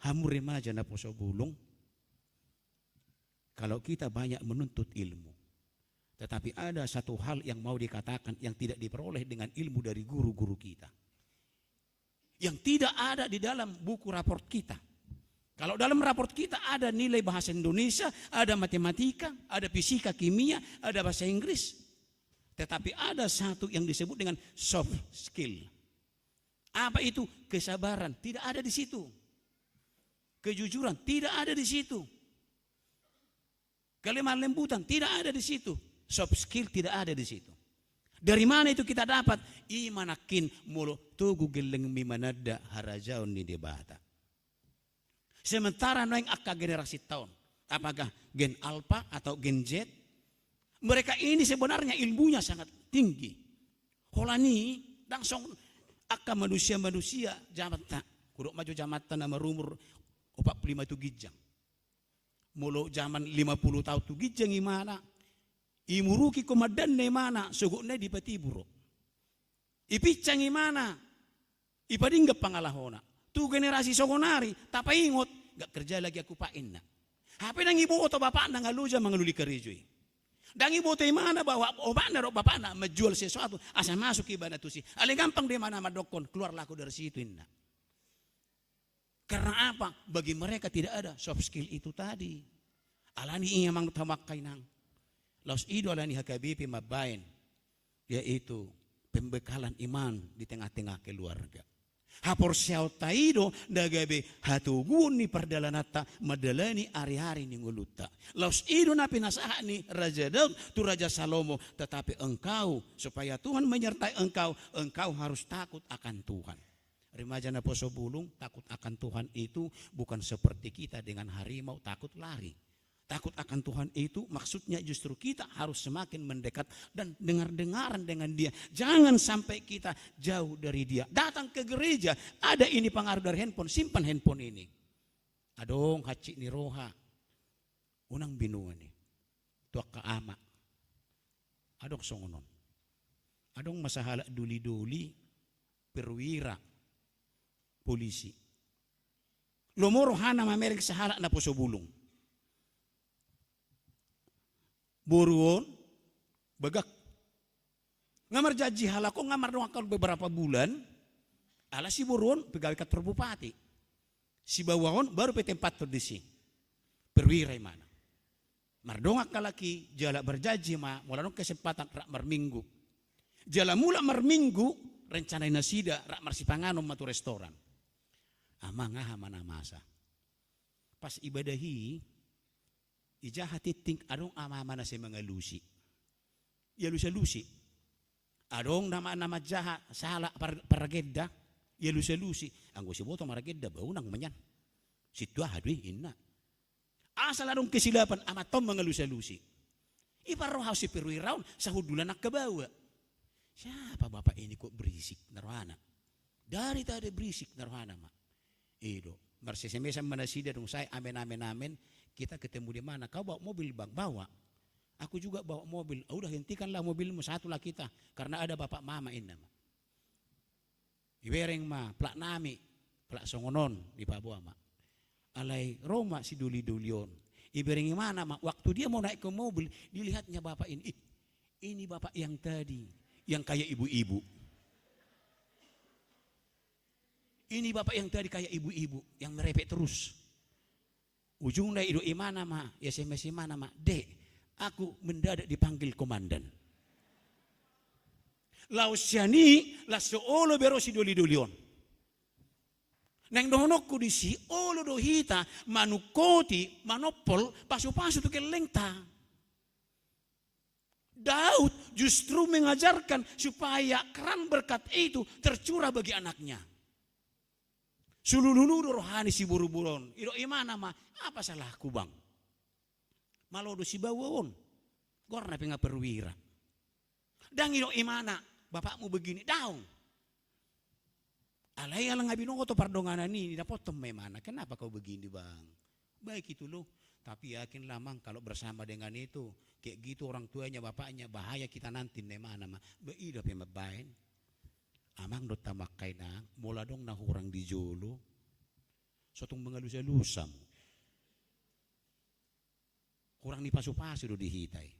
Hamu remaja naposo bulung, kalau kita banyak menuntut ilmu, tetapi ada satu hal yang mau dikatakan yang tidak diperoleh dengan ilmu dari guru-guru kita, yang tidak ada di dalam buku raport kita. Kalau dalam raport kita ada nilai bahasa Indonesia, ada matematika, ada fisika, kimia, ada bahasa Inggris. Tetapi ada satu yang disebut dengan soft skill. Apa itu? Kesabaran. Tidak ada di situ. Kejujuran. Tidak ada di situ. Kelemah lembutan. Tidak ada di situ. Soft skill tidak ada di situ. Dari mana itu kita dapat? I ma nangkin molo togu gellengmi mananda harajaon ni Debata. Sementara naeng angka generasinta on, apakah gen Alpha atau gen Z, mereka ini sebenarnya ilmunya sangat tinggi. Holan i, ndang songon angka manusia-manusia jamanta. Hudok ma jo jamanta na marumur opat pulu lima tu ginjang. Molo jaman lima pulu taon tu ginjang imana, imuruki komandanna imana, sogotna i dipatibu ro. Ipinsang imana, ipadinggan pangalahona. Tu generasi songonari, tapaingot, nggak kerja lagi aku, Pak, inna. Hape ndang iboto bapakna nga loja mangalului karejo i. Ndang iboto imana bahwa omakna dohot bapakna menjual sesuatu, asa masuk ibana tusi. Alai gampang do imana mandokkon, keluarlah aku dari situ, inna. Karena apa? Bagi mereka tidak ada soft skill itu tadi. Alani i, amang dohot hamu angka inang, laos i do alani H K B P mambaen, yaitu pembekalan iman di tengah-tengah keluarga. Haporseaonta i do na gabe hatoguon ni pardalananta mandalani ari-ari ni ngolunta. Laos i do na pinasahat ni Raja Daud tu Raja Salomo, tetapi engkau, supaya Tuhan menyertai engkau, engkau harus takut akan Tuhan. Remaja naposo bulung, takut akan Tuhan itu bukan seperti kita dengan harimau takut lari. Takut akan Tuhan itu maksudnya justru kita harus semakin mendekat dan dengar-dengaran dengan Dia. Jangan sampai kita jauh dari Dia. Datang ke gereja, ada ini pengaruh dari handphone, simpan handphone ini. Adong hansit ni roha, unang binoan i tu angka ama. Adong songon on. Adong ma sahalak doli-doli perwira polisi. Lomo rohana mamereng sahalak naposo bulung. Boru on bagak. Nga marjanji halak on, nga mardongan halak on beberapa bulan, ala si boru on pegawai kantor bupati. Si baoa on baru pe tempathon disi. Perwira imana. Mardongan halak i jala marjanji ma molo adong kesempatan rap marminggu. Jala mulak marminggu, rencana ni nasida rap marsipanganon ma tu restoran. Amang, aha ma na masa? Pas ibadahi, ijaha tingting adong ama-ama na sai mangalusi. Ialus-alusi. Adong nama na manjaha sahalak par-, paragenda, ialus-alusi. Anggo siboto maragenda, ba unang ma nian. Sintua aha do i, inna. Asal adong kesilapan, amanta on mangalus-alusi. Iparroha si perwira on, sahundulan angka baoa. Siapa bapak ini kok berisik, ninna rohana. Dari tadi berisik, ninna rohana ma. I do. Marsesemesan ma nasida, dung sae amen, amen, amen. Kita ketemu di mana? Kau bawa mobil, Bang? Bawa. Aku juga bawa mobil. Ah, udah, hentikanlah mobilmu, satulah kita. Karena ada bapak mama, ninna ma. Ibereng ma, plat nami, plat songon on, dipaboa ma. Alai ro ma sidoli-doli on. Ibereng ibana ma, waktu dia mau naik ke mobil, dilihatnya bapak ini. Ih, ini bapak yang tadi, yang kayak ibu-ibu. Ini bapak yang tadi kayak ibu-ibu, yang merepek terus. Ujungna i do ibana ma, S M S ibana ma, "Dek, aku mendadak dipanggil komandan." Laos sian i, laos so olo be ro sidoli-doli on. Naeng dohononku disi, olo do hita manungkoti, manompol, pasu-pasu tu gellengta. Daud justru mengajarkan supaya keran berkat itu tercurah bagi anaknya. Sululu do roha ni siboru-boru on. I do ibana ma, "Apa salahku, Bang? Malo do si baoa on. Goarna pe nga perwira." Ndang i do ibana, "Bapakmu begini." Daong. Alai ala nga binoto pardonganan i, didapothon ma ibana, "Kenapa kau begini, Bang?" "Baik itu loh, tapi yakinlah, Mang, kalau bersama dengan itu, kayak gitu orang tuanya, bapaknya, bahaya kita nanti," ninna ibana ma. Ba, i do pe mambaen. Amang dohot hamu angka inang, molo adong na hurang di jolo, so tung mangalus-alus hamu. Hurang ni pasu-pasu do di hita i.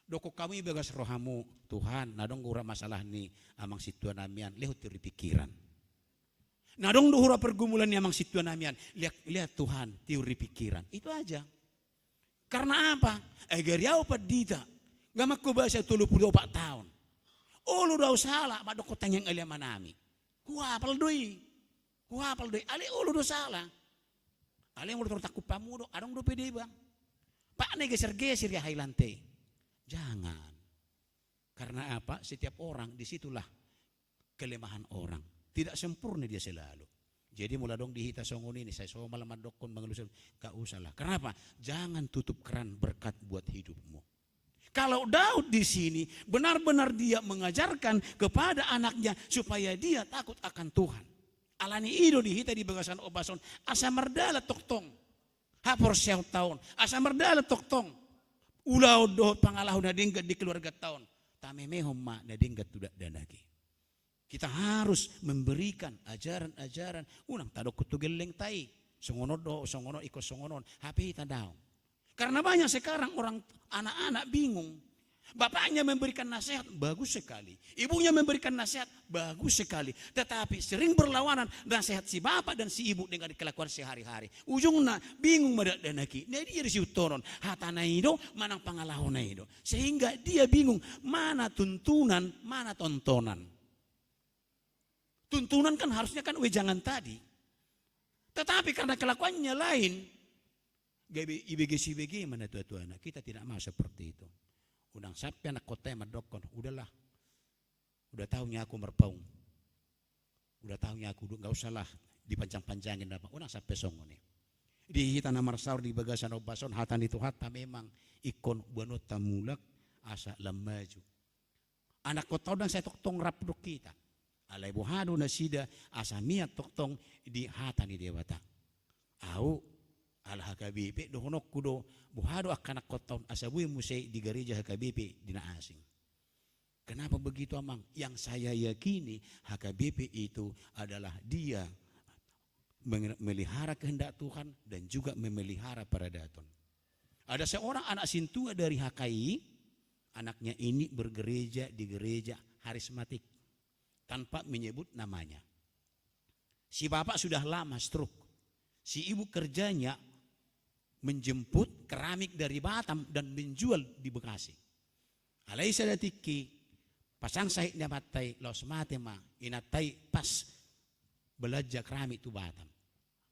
Dokkon hamu i bagas rohamu, "Tuhan, na adong hurang masalah ni amang sintua nami an, lehon tiur ni pikiran. Na adong do hurang pergumulan ni amang sintua nami an, lihat, lihat Tuhan, tiur ni pikiran." Itu aja. Karena apa? Ai gari ahu pandita, nga manghobasi ahu tolu pulu opat taon. Olo do ahu sala mandokkon tangiang ale amanami. Huapal do i. Huapal do i. Alai olo do sala. Alai molo torus tangkup hamu do, adong dope deba. Pak, na i geser-geser i aha i lante i. Jangan. Karena apa? Setiap orang, di situlah kelemahan orang. Tidak sempurna dia selalu. Jadi molo adong di hita songon i, sai somal mandokkon, mangalus-alus, nggak usahlah. Kenapa? Jangan tutup keran berkat buat hidupmu. Kalau Daud di sini benar-benar dia mengajarkan kepada anaknya supaya dia takut akan Tuhan. Alani i do di hita di bagasan ombas on, asa mardalan tongtong haporseaonta on, asa mardalan tongtong ulaon dohot pangalaho na denggan di keluarganta on. Tamemehon ma na denggan tu dakdanak i. Kita harus memberikan ajaran-ajaran, unang tadokkon tu gellengta i, songon on do, songon on, ingkon songon on, hape hita daong. Karena banyak sekarang orang, anak-anak bingung. Bapaknya memberikan nasihat, bagus sekali. Ibunya memberikan nasihat, bagus sekali. Tetapi sering berlawanan nasihat si bapak dan si ibu dengan kelakuan sehari-hari. Ujungna bingung ma dakdanak i. Na dia disihuthononhon, hatana i do manang pangalahona i do. Sehingga dia bingung mana tuntunan, mana tontonan. Tuntunan kan harusnya kan wejangan tadi. Tetapi karena kelakuannya lain, gabe ibege-sibege ma na tua-tuana. Kita tidak mau seperti itu. Unang sampe anakkonta i mandokkon, "Udahlah, udah tahu ni aku marpaung. Udah tahu ni aku, nggak usahlah dipanjang-panjangin apa." Unang sampe songon i. Di hita na marsaor di bagasan ombas on, hata ni Tuhanta memang ingkon boanonta mulak asa lam maju. Anakkonta on ndang sai tongtong rap dohot hita. Alai boha do nasida asa mian tongtong di hata ni Debata. Ahu, ala H K B P dohononku do, boha do angka anakkonta on asa boi muse di gareja H K B P di na asing. Kenapa begitu, Amang? Yang saya yakini, H K B P itu adalah dia menge-, melihara kehendak Tuhan dan juga memelihara paradaton. Ada seorang anak sintua dari H K I, anaknya ini bergereja di gereja harismatik, tanpa menyebut namanya. Si bapak sudah lama stroke. Si ibu kerjanya menjemput keramik dari Batam dan menjual di Bekasi. Alai sada tingki, pasang sahit ni amanta i, laos mate ma inanta i pas belanja keramik tu Batam.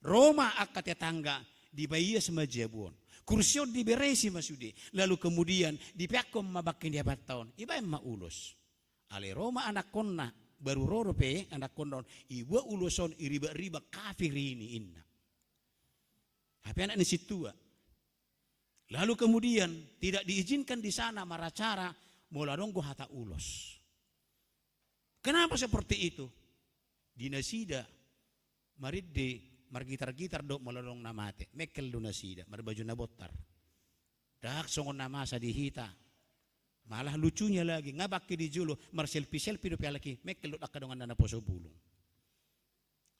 Ro ma angka tetangga, dipaias ma jabu on. Kursi on diberesi ma sude, lalu kemudian dipeakkon ma bangke ni amanta on, ibaen ma ulos. Alai ro ma anakkonna, baru ro dope anakkonna on, iboan ulos on, iribak-ribak, "Kafir ini," ninna. Hape anak ni sintua. Lalu kemudian tidak diizinkan di sana maracara molo adong do hata ulos. Kenapa seperti itu? Di nasida marende, margitar-gitar do molo adong na mate, mengkel do nasida marbaju na bontar. Ndang songon na masa di hita. Malah lucunya lagi, nga bangke di jolo, marselfie-selfie dope halak i, mengkel do angka donganna na poso bulung.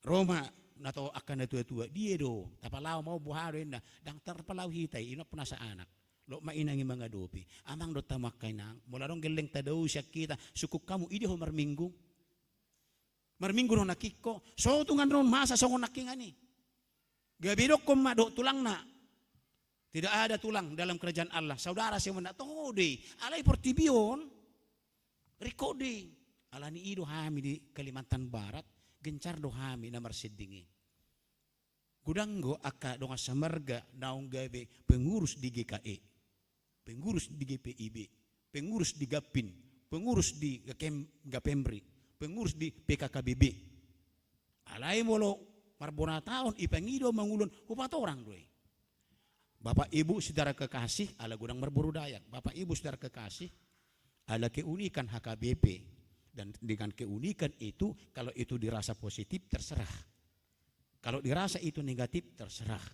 Ro ma na to angka na tua-tua, dia do, tapalao ma on, boha do inna, ndang tarpalao hita i, inop nasa anak. Lot ma inang i mangadopi. Amang dohot hamu angka inang, molo adong gelleng tadao sian hita, sungkun hamu, i dia ho marminggu. Marminggu do nangkin ho, so tung annon masa songon nangkinan i. Gabe didokkon ma dohot tulangna. Tidak ada tulang dalam kerajaan Allah. Saudara semuanya, toho do i. Alai portibi on, ringkot do i. Alani i do hami di Kalimantan Barat, gencar do hami na marsending i. Godang do angka dongan samarga naung gabe pengurus di G K E, pengurus di G P I B, pengurus di Gapin, pengurus di Gakem-, Gapemri, pengurus di P K K B B. Alai molo marbona taon, ipangido mangulon, hupatorang do i. Bapak Ibu Saudara kekasih, ala godang marboru Dayak. Bapak Ibu Saudara kekasih, ala keunikan H K B P. Dan dengan keunikan itu, kalau itu dirasa positif, terserah. Kalau dirasa itu negatif, terserah.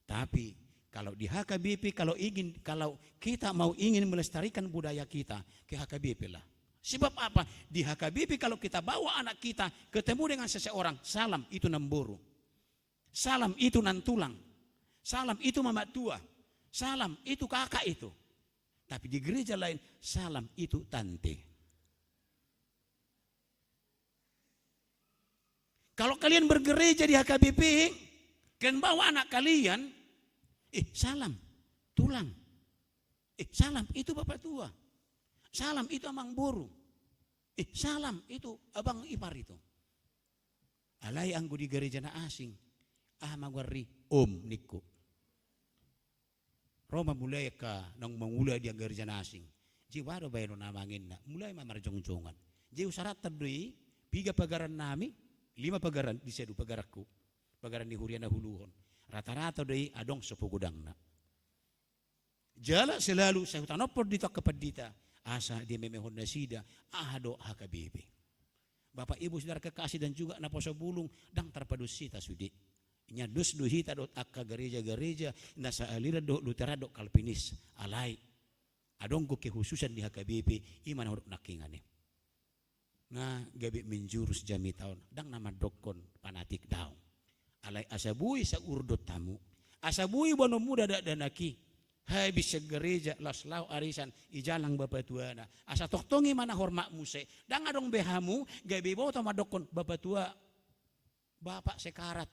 Tapi kalau di H K B P, kalau ingin, kalau kita mau ingin melestarikan budaya kita, ke H K B P lah. Sebab apa? Di H K B P kalau kita bawa anak kita ketemu dengan seseorang, salam itu namboru. Salam itu nantulang. Salam itu mamak tua. Salam itu kakak itu. Tapi di gereja lain, salam itu tante. Kalau kalian bergereja di H K B P, kalian bawa anak kalian, eh, salam, tulang. Eh, salam, itu bapak tua. Salam, itu amang boru. Eh, salam, itu abang ipar itu. Alai anggo di gereja na asing, aha ma goar i? Om, ningku. Ro ma mulai angka naung mangula di gereja na asing. Jei boha do baenon amang, inna. Mulai ma marjongjongan. Jei husaratan do i, piga pagaran nami, lima pagaran di sedu pagaranku. Pagaran ni huria na huluhon. Rata-rata do i adong sopo godangna. Jala selalu sai hutanophon di tu angka pandita. Asa dimemehon nasida, aha do H K B P. Bapak Ibu Saudara kekasih dan juga naposo bulung, ndang tarpados hita sude. Nian dos do hita dohot angka gareja-gareja na saaliran dohot Lutheran dohot Calvinis. Alai adong do kehususan di H K B P, i ma na hudok nangkinan i. Nga gabe menjurus jamita on, ndang na mandokkon fanatik, daong. Alai asa boi saur do hamu, asa boi boanonmu dakdanak i. Habis sian gareja, laos laho arisan, ijalang bapatuana. Asa tongtong i ma na hormat muse. Ndang adong be hamu gabe iboto mandokkon bapatua, bapak sekarat.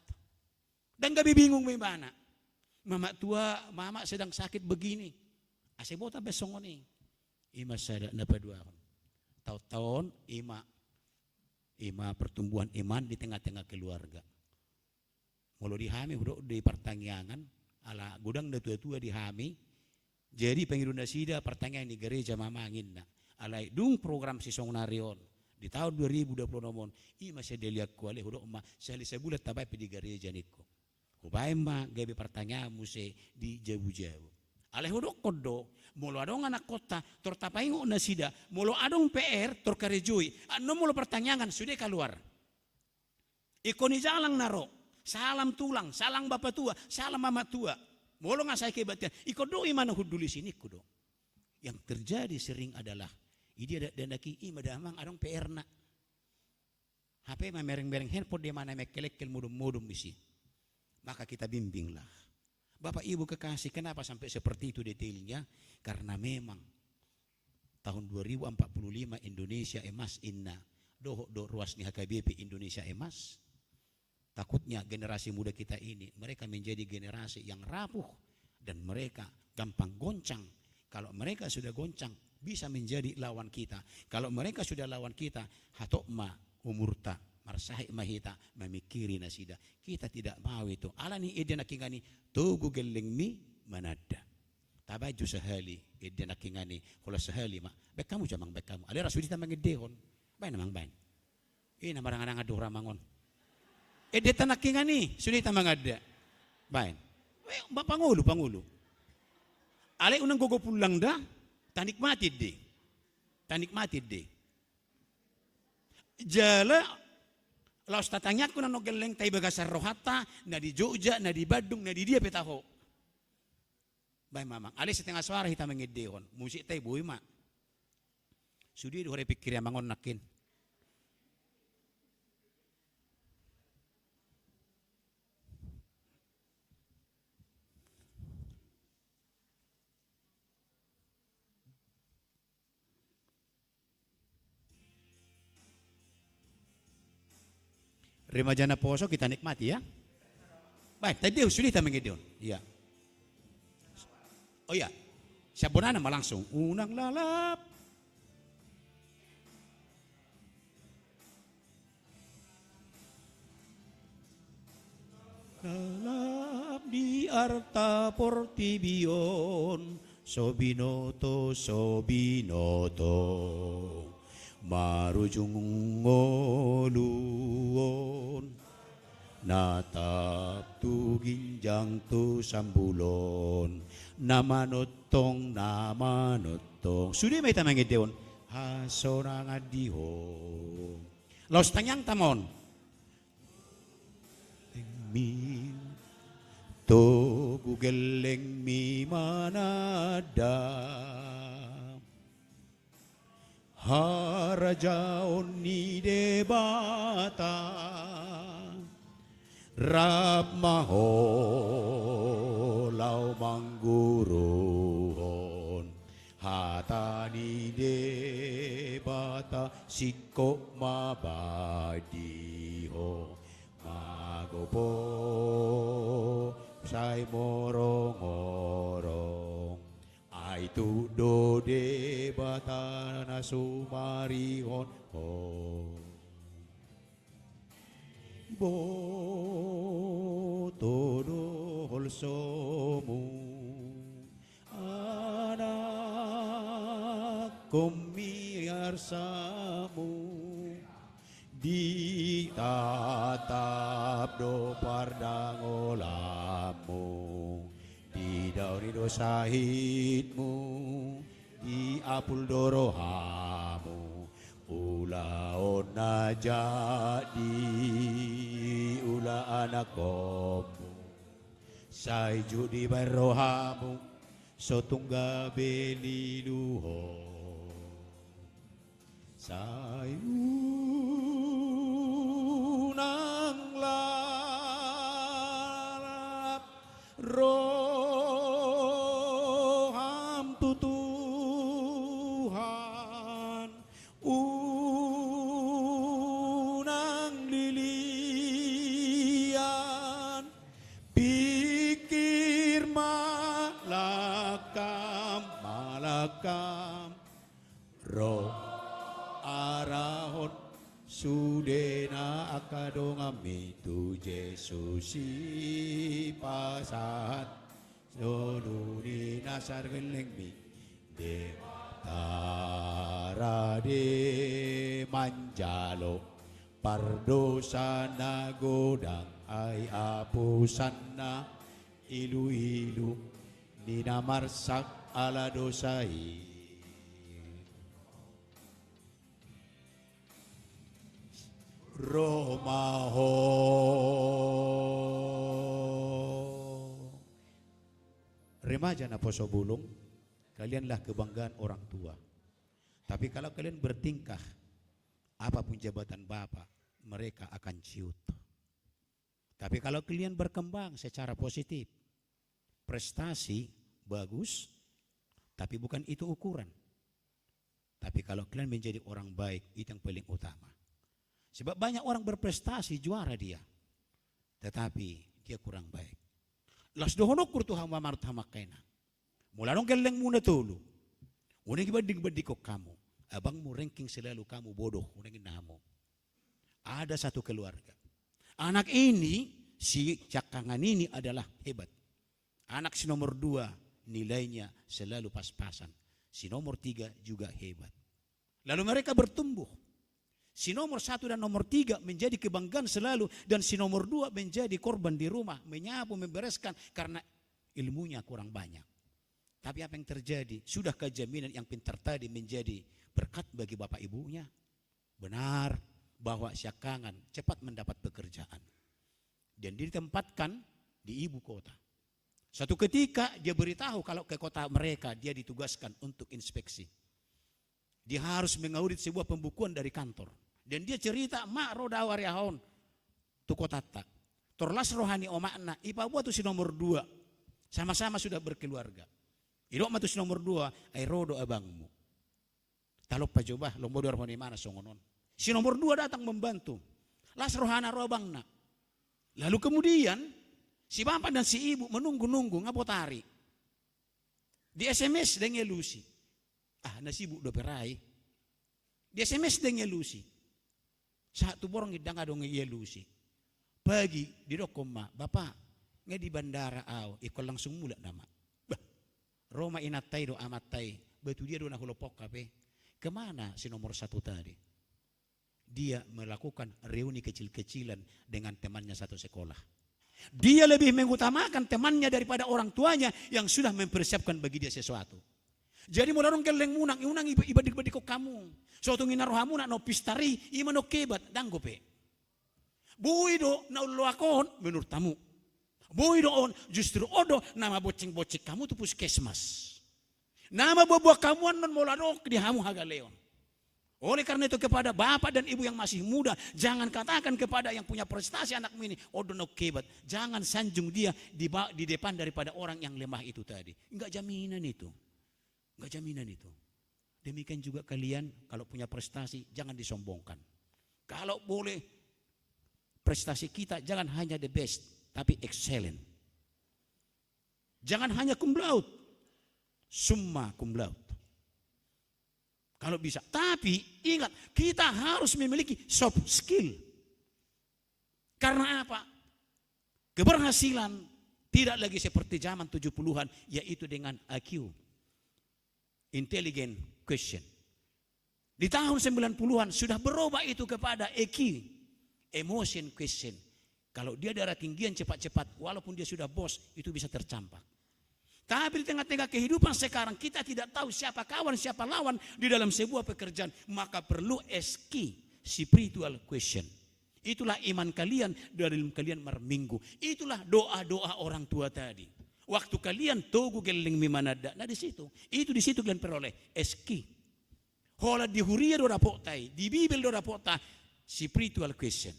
Ndang gabe bingung be ibana. Mamak tua, mamak sedang sakit begini. Asa iboto be songon i. I ma sada na paduahon. Taon-taon, i ma, i ma pertumbuhan iman di tengah-tengah keluarga. Molo di hami hudok do i partangiangan, ala godang natua-tua di hami. Jadi pangido nasida partangiangan ni gareja ma amang, inna. Alai dung program sisongon ari on, di taon dua ribu dua puluh onom on, i ma sian dileanku, alai hudok ma sahali sabulan tabaen pe di gareja ningku. Hubaen ma gabe partangiangan muse di jabu-jabu. Alai hudokkon do, molo adong anakkonta, tor tapaingot nasida, molo adong P R, tor karejoi, annon molo partangiangan, sude kaluar. Ingkon ijalang na ro, salam tulang, salam bapatua, salam mamaktua. Molo nga sai kebaktian, ingkon do i ma na hundul disi ningku do. Yang terjadi sering adalah, i dia dakdanak i, i ma damang adong P R-na. Hape mamereng-mereng handphone dia, mana mengkelengkel modom-modom disi. Maka kita bimbinglah. Bapak Ibu kekasih, kenapa sampai seperti itu detailnya? Karena memang tahun dua ribu empat puluh lima Indonesia emas, inna. Dohot do ruas ni H K B P Indonesia emas. Takutnya generasi muda kita ini, mereka menjadi generasi yang rapuh dan mereka gampang goncang. Kalau mereka sudah goncang, bisa menjadi lawan kita. Kalau mereka sudah lawan kita, hatop ma umurta, marsahit ma hita mamingkiri nasida. Kita tidak mau itu. Alani i ende nangkinan i, togu gellengmi mananda. Tabaen jo sahali, ende nangkinan i, holan sahali ma. Baen hamu jo amang, baen hamu. Alai ra sude hita mangendehon. Baen amang, baen. I na marangan-angan do hurang amang on. Endenta nangkinan i, sude hita manganda. Baen. Eh, ba-, pangolu, pangolu. Alai unang gogo pulang da, tanikmati ende. Tanikmati ende. Jala laos tatangiangkon annon gelleng, tai bagasan rohanta, na di Jogja, na di Bandung, na di dia pe taho. Baen ma amang, alai setengah suara hita mangendehon, musik tai boi ma. Sude do hore pikiri amang on nangkin. Remaja naposo, kita nikmati ya. Baik, tadi dia sudah kita mengedon. Iya. Oh iya. Siap bonana ma langsung. Unang lalap. Lalap di arta portibi on, so binoto, so binoto. Marujung ngolu on, natap tu ginjang tu sambulon, na manongtong, na manongtong. Sude ma hita mangendehon, hasonangan di ho. Laos tangiangta ma on. Gellengmi, togu gellengmi mananda. Harajaon ni Debata, rap ma ho laho mangguruhon hata ni Debata, singkop ma baen di ho, magopo sai morongorong. Ai tuk do Debata na sumarihon ho. Boto do holsomu, anakkon miarsamu, ditatap do pardangolanmu, didaoni do sahitmu, diapul do rohamu, ulaon na jadi ulaon anakkonmu, sai juk dibaen rohamu, so tung gabe lilu ho. Sai unang lalap roham tu Tuhan, unang lilian, pingkir ma langkam, ma langkam. Ro arahon sudena angka donganmi tu Jesus sipasahat, solu ni na sargellengmi. Debata rade manjalo pardosa na godang, ai apusanna iluilu ni na marsak ala dosa i. Ro ma ho. Remaja naposo bulung, kalianlah kebanggaan orang tua. Tapi kalau kalian bertingkah, apapun jabatan bapak, mereka akan ciut. Tapi kalau kalian berkembang secara positif, prestasi bagus, tapi bukan itu ukuran. Tapi kalau kalian menjadi orang baik, itu yang paling utama. Sebab banyak orang berprestasi, juara dia, tetapi dia kurang baik. Laos dohononku tu hamu amang dohot inang, molo adong gellengmu na tolu, unang dibanding-bandingkon hamu. Abangmu ranking selalu kamu bodoh, unang ninna hamu. Ada satu keluarga. Anak ini, si siangkangan ini adalah hebat. Anak si nomor dua nilainya selalu pas-pasan. Si nomor tiga juga hebat. Lalu mereka bertumbuh. Si nomor satu dan nomor tiga menjadi kebanggaan selalu, dan si nomor dua menjadi korban di rumah, menyapu, membereskan, karena ilmunya kurang banyak. Tapi apa yang terjadi? Sudahkah jaminan yang pintar tadi menjadi berkat bagi bapak ibunya? Benar bahwa siangkangan cepat mendapat pekerjaan. Dan dia ditempatkan di ibu kota. Suatu ketika dia beritahu kalau ke kota mereka dia ditugaskan untuk inspeksi. Dia harus mengaudit sebuah pembukuan dari kantor. Dan dia cerita, "Mak, ro do au ari Ahad on tu kotanta. Tor las roha ni omakna, ipaboa tu si nomor dua. Sama-sama sudah berkeluarga. Idok ma tu si nomor dua, ai ro do abangmu." Talompa jo bah, lombo do roha ni imana songon on. Si nomor dua datang membantu. Las rohana ro abangna. Lalu kemudian si bapak dan si ibu menunggu-nunggu, nga botari. Di S M S ndang ialusi. Ah, na sibuk dope ra i. Di S M S ndang ialusi. Sahat tu borngin ndang adong ialusi. Pagi didokkon ma, "Bapak, nga di bandara au." Ingkon langsung mulak nama. Bah, ro ma inanta i dohot amanta i, "Bah, tu dia do na hulompok hape? Kemana si nomor satu tadi?" Dia melakukan reuni kecil-kecilan dengan temannya satu sekolah. Dia lebih mengutamakan temannya daripada orang tuanya yang sudah mempersiapkan bagi dia sesuatu. Jadi molo adong gellengmuna, unang iba-, ibadik-badikkon hamu. So tung ina rohamuna na umpistar i, i ma na ungkebat, ndang dope. Boi do na umloak on menurut hamu. Boi do on, justru on do na mabonceng-bonceng hamu tu puskesmas. Na maboaboan hamu annon molo adong di hamu hagaleon. Oleh karena itu, kepada bapak dan ibu yang masih muda, jangan katakan kepada yang punya prestasi anakmu ini, "On do na ungkebat." Jangan sanjung dia di ba-, di depan daripada orang yang lemah itu tadi. Enggak jaminan itu. Enggak jaminan itu. Demikian juga kalian, kalau punya prestasi, jangan disombongkan. Kalau boleh, prestasi kita jangan hanya the best, tapi excellent. Jangan hanya cum laude, summa cum laude. Kalau bisa. Tapi ingat, kita harus memiliki soft skill. Karena apa? Keberhasilan tidak lagi seperti zaman tujuh puluhan, yaitu dengan I Q. Intelligent question. Di tahun sembilan puluhan sudah berubah itu kepada E Q, emotion question. Kalau dia darah tinggian cepat-cepat, walaupun dia sudah bos, itu bisa tercampak. Tapi di tengah-tengah kehidupan sekarang, kita tidak tahu siapa kawan, siapa lawan di dalam sebuah pekerjaan. Maka perlu S Q, spiritual question. Itulah iman kalian dalam kalian marminggu. Itulah doa-doa orang tua tadi. Waktu kalian togu gellengmi mananda, nah di situ. Itu di situ kalian peroleh S Q. Holan di huria do dapotta i, di Bibel do dapotta, spiritual question.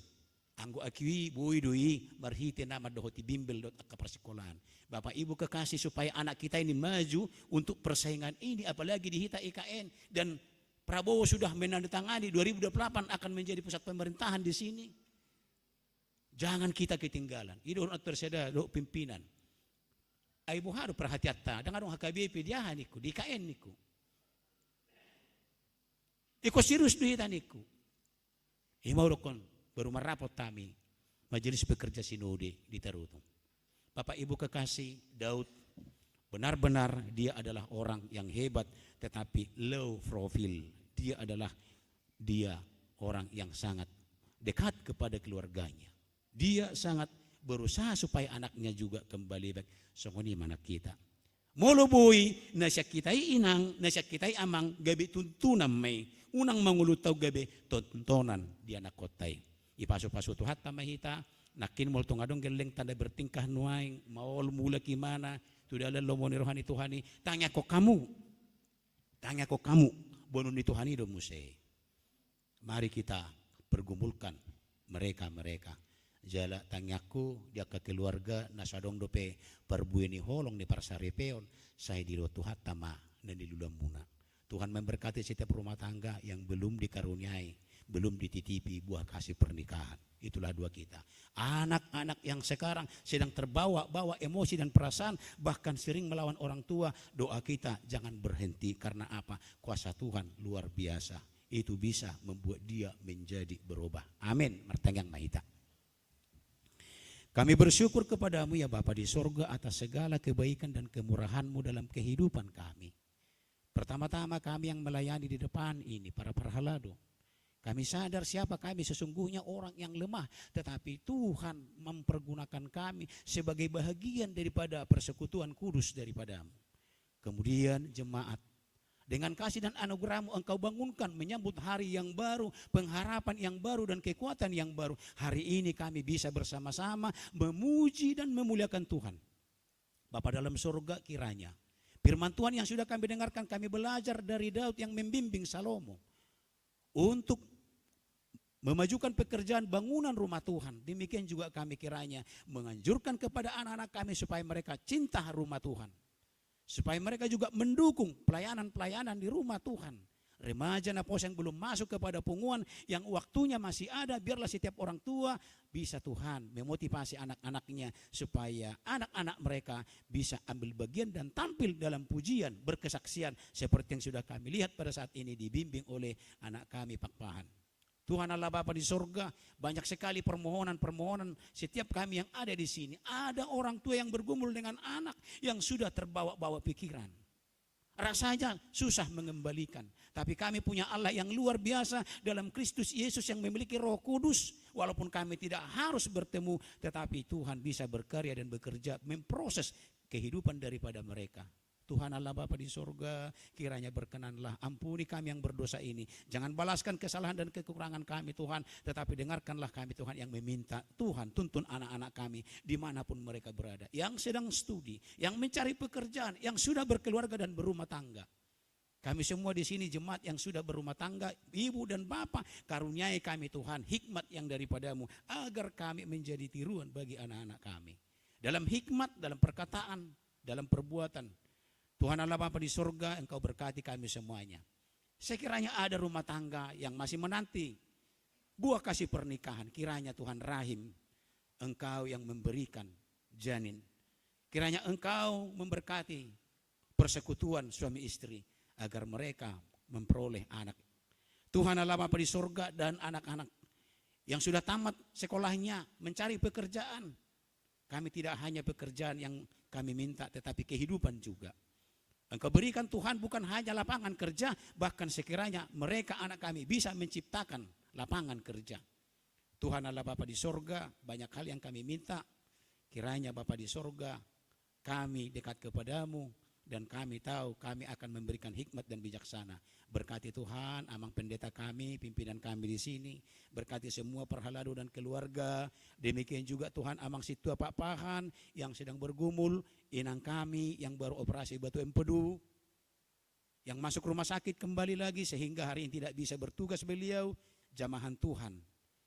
Anggo I Q i, boi do i marhite na mandohoti Bimbel dohot angka parsikolaan. Bapak Ibu kekasih, supaya anak kita ini maju untuk persaingan ini, apalagi di hita I K N, dan Prabowo sudah menandatangani dua ribu dua puluh delapan akan menjadi pusat pemerintahan di sini. Jangan kita ketinggalan. I do na terseda do pimpinan. Ai boha do perhatianta, ndang adong H K B P, di aha ningku, di I K N ningku. Ingkon serius do hita ningku. I ma hudokkon, baru marrapot hami Majelis Pekerja Sinode di Tarutung. Bapak Ibu kekasih, Daud benar-benar dia adalah orang yang hebat, tetapi low profile. Dia adalah, dia orang yang sangat dekat kepada keluarganya. Dia sangat berusaha supaya anaknya juga kembali baik. Songon i ma nang hita. Molo boi, na sian hita i inang, na sian hita i amang, gabe tuntunan ma i. Unang mangolu tau gabe tontonan di anakkonta i. Ipasupasu Tuhanta ma hita, nangkin molo tung adong gellengta na bertingkah nuaeng, maol mulak imana, tu dalan lomo ni roha ni Tuhan i, tangiangkon hamu. Tangiangkon hamu, boanon ni Tuhan i do muse. Mari kita pergumulkan mereka-mereka. Jala tangiangku di angka keluarga na so adong dope parbue ni holong ni parsaripeon, sai didok Tuhanta ma na niluluanmuna. Tuhan memberkati setiap rumah tangga yang belum dikaruniai, belum dititipi buah kasih pernikahan. Itulah doa kita. Anak-anak yang sekarang sedang terbawa-bawa emosi dan perasaan, bahkan sering melawan orang tua, doa kita jangan berhenti. Karena apa? Kuasa Tuhan luar biasa. Itu bisa membuat dia menjadi berubah. Amin. Martangiang ma hita. Kami bersyukur kepada-Mu, ya Bapa di sorga, atas segala kebaikan dan kemurahan-Mu dalam kehidupan kami. Pertama-tama kami yang melayani di depan ini, para parhalado. Kami sadar siapa kami sesungguhnya, orang yang lemah, tetapi Tuhan mempergunakan kami sebagai bahagian daripada persekutuan kudus daripada-Mu. Kemudian jemaat, dengan kasih dan anugerah-Mu Engkau bangunkan menyambut hari yang baru, pengharapan yang baru, dan kekuatan yang baru. Hari ini kami bisa bersama-sama memuji dan memuliakan Tuhan. Bapa dalam sorga, kiranya firman Tuhan yang sudah kami dengarkan, kami belajar dari Daud yang membimbing Salomo untuk memajukan pekerjaan bangunan rumah Tuhan. Demikian juga kami kiranya menganjurkan kepada anak-anak kami supaya mereka cinta rumah Tuhan. Supaya mereka juga mendukung pelayanan-pelayanan di rumah Tuhan. Remaja naposo yang belum masuk kepada punguan, yang waktunya masih ada, biarlah setiap orang tua bisa Tuhan memotivasi anak-anaknya supaya anak-anak mereka bisa ambil bagian dan tampil dalam pujian, berkesaksian seperti yang sudah kami lihat pada saat ini dibimbing oleh anak kami Pakpahan. Tuhan Allah Bapa di sorga, banyak sekali permohonan-permohonan setiap kami yang ada di sini. Ada orang tua yang bergumul dengan anak yang sudah terbawa-bawa pikiran. Rasanya susah mengembalikan. Tapi kami punya Allah yang luar biasa dalam Kristus Yesus yang memiliki Roh Kudus. Walaupun kami tidak harus bertemu, tetapi Tuhan bisa berkarya dan bekerja, memproses kehidupan daripada mereka. Tuhan Allah Bapa di sorga, kiranya berkenanlah ampuni kami yang berdosa ini. Jangan balaskan kesalahan dan kekurangan kami, Tuhan, tetapi dengarkanlah kami, Tuhan, yang meminta. Tuhan, tuntun anak-anak kami dimanapun mereka berada, yang sedang studi, yang mencari pekerjaan, yang sudah berkeluarga dan berumah tangga. Kami semua di sini jemaat yang sudah berumah tangga, ibu dan bapak, karuniai kami, Tuhan, hikmat yang daripada-Mu, agar kami menjadi tiruan bagi anak-anak kami. Dalam hikmat, dalam perkataan, dalam perbuatan. Tuhan Allah Bapa di sorga, Engkau berkati kami semuanya. Sekiranya ada rumah tangga yang masih menanti buah kasih pernikahan, kiranya Tuhan rahim, Engkau yang memberikan janin. Kiranya Engkau memberkati persekutuan suami istri agar mereka memperoleh anak. Tuhan Allah Bapa di sorga, dan anak-anak yang sudah tamat sekolahnya, mencari pekerjaan. Kami tidak hanya pekerjaan yang kami minta, tetapi kehidupan juga. Engkau berikan, Tuhan, bukan hanya lapangan kerja, bahkan sekiranya mereka, anak kami, bisa menciptakan lapangan kerja. Tuhan Allah Bapa di sorga, banyak hal yang kami minta. Kiranya Bapa di sorga, kami dekat kepada-Mu, dan kami tahu kami akan memberikan hikmat dan bijaksana. Berkati, Tuhan, Amang Pendeta kami, pimpinan kami di sini. Berkati semua parhalado dan keluarga. Demikian juga, Tuhan, Amang Sintua Pakpahan yang sedang bergumul, inang kami yang baru operasi batu empedu, yang masuk rumah sakit kembali lagi sehingga hari ini tidak bisa bertugas beliau, jamahan Tuhan.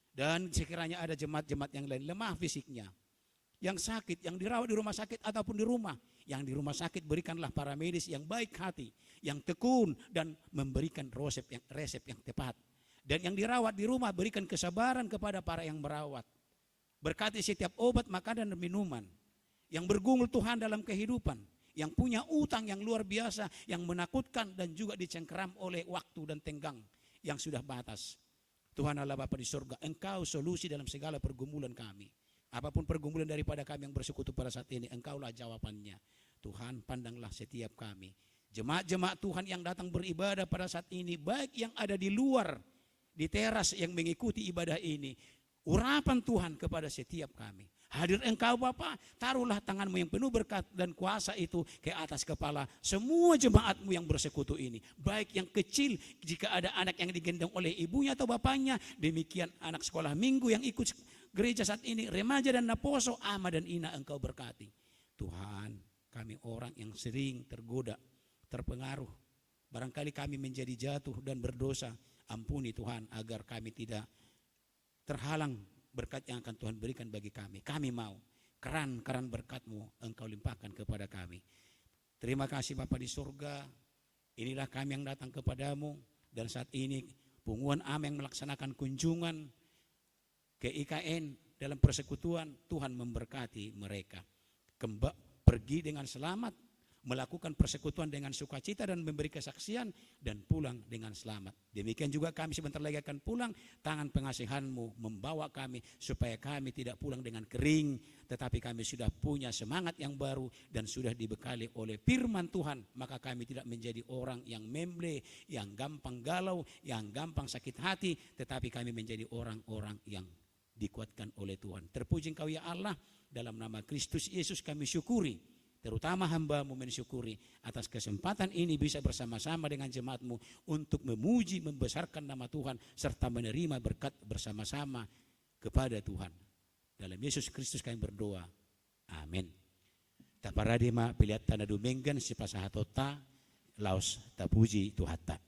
Dan sekiranya ada jemaat-jemaat yang lain lemah fisiknya, yang sakit, yang dirawat di rumah sakit ataupun di rumah, yang di rumah sakit berikanlah para medis yang baik hati, yang tekun, dan memberikan resep yang, resep yang tepat. Dan yang dirawat di rumah, berikan kesabaran kepada para yang merawat. Berkati setiap obat, makanan, dan minuman. Yang bergumul, Tuhan, dalam kehidupan, yang punya utang yang luar biasa, yang menakutkan, dan juga dicengkeram oleh waktu dan tenggang yang sudah batas. Tuhan Allah Bapa di sorga, Engkau solusi dalam segala pergumulan kami. Apapun pergumulan daripada kami yang bersekutu pada saat ini, Engkaulah jawabannya. Tuhan, pandanglah setiap kami. Jemaat-jemaat Tuhan yang datang beribadah pada saat ini, baik yang ada di luar, di teras yang mengikuti ibadah ini, urapan Tuhan kepada setiap kami. Hadir Engkau, Bapa, taruhlah tangan-Mu yang penuh berkat dan kuasa itu ke atas kepala semua jemaat-Mu yang bersekutu ini. Baik yang kecil, jika ada anak yang digendong oleh ibunya atau bapaknya, demikian anak sekolah minggu yang ikut gereja saat ini, remaja dan naposo, ama dan ina, Engkau berkati. Tuhan, kami orang yang sering tergoda, terpengaruh. Barangkali kami menjadi jatuh dan berdosa. Ampuni, Tuhan, agar kami tidak terhalang berkat yang akan Tuhan berikan bagi kami. Kami mau keran-keran berkat-Mu Engkau limpahkan kepada kami. Terima kasih, Bapa di sorga. Inilah kami yang datang kepada-Mu, dan saat ini punguan Amang yang melaksanakan kunjungan ke I K N dalam persekutuan, Tuhan memberkati mereka. Kemba-, pergi dengan selamat, melakukan persekutuan dengan sukacita dan memberi kesaksian, dan pulang dengan selamat. Demikian juga kami sebentar lagi akan pulang, tangan pengasihan-Mu membawa kami, supaya kami tidak pulang dengan kering, tetapi kami sudah punya semangat yang baru dan sudah dibekali oleh firman Tuhan, maka kami tidak menjadi orang yang memble, yang gampang galau, yang gampang sakit hati, tetapi kami menjadi orang-orang yang dikuatkan oleh Tuhan. Terpuji Engkau, ya Allah, dalam nama Kristus Yesus kami syukuri. Terutama hamba-Mu mensyukuri atas kesempatan ini bisa bersama-sama dengan jemaat-Mu untuk memuji, membesarkan nama Tuhan, serta menerima berkat bersama-sama kepada Tuhan. Dalam Yesus Kristus kami berdoa. Amin. Taparade ma pelean ta na dumenggan sipasahatonta, laos tapuji Tuhanta.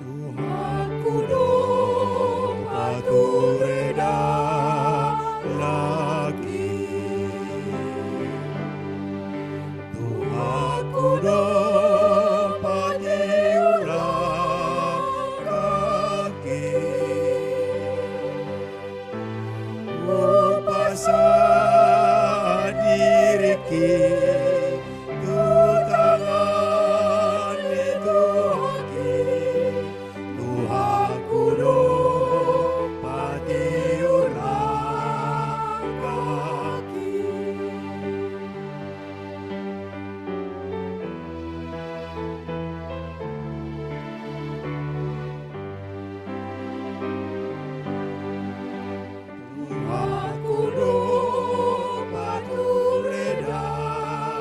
Tuhanku do pature dalanki. Tuhanku do patiur langkangki. Hupasahat diringki tu tangan ni Tuhanki. Tuhanku do patiur langkangki. Tuhanku do pature dalanki.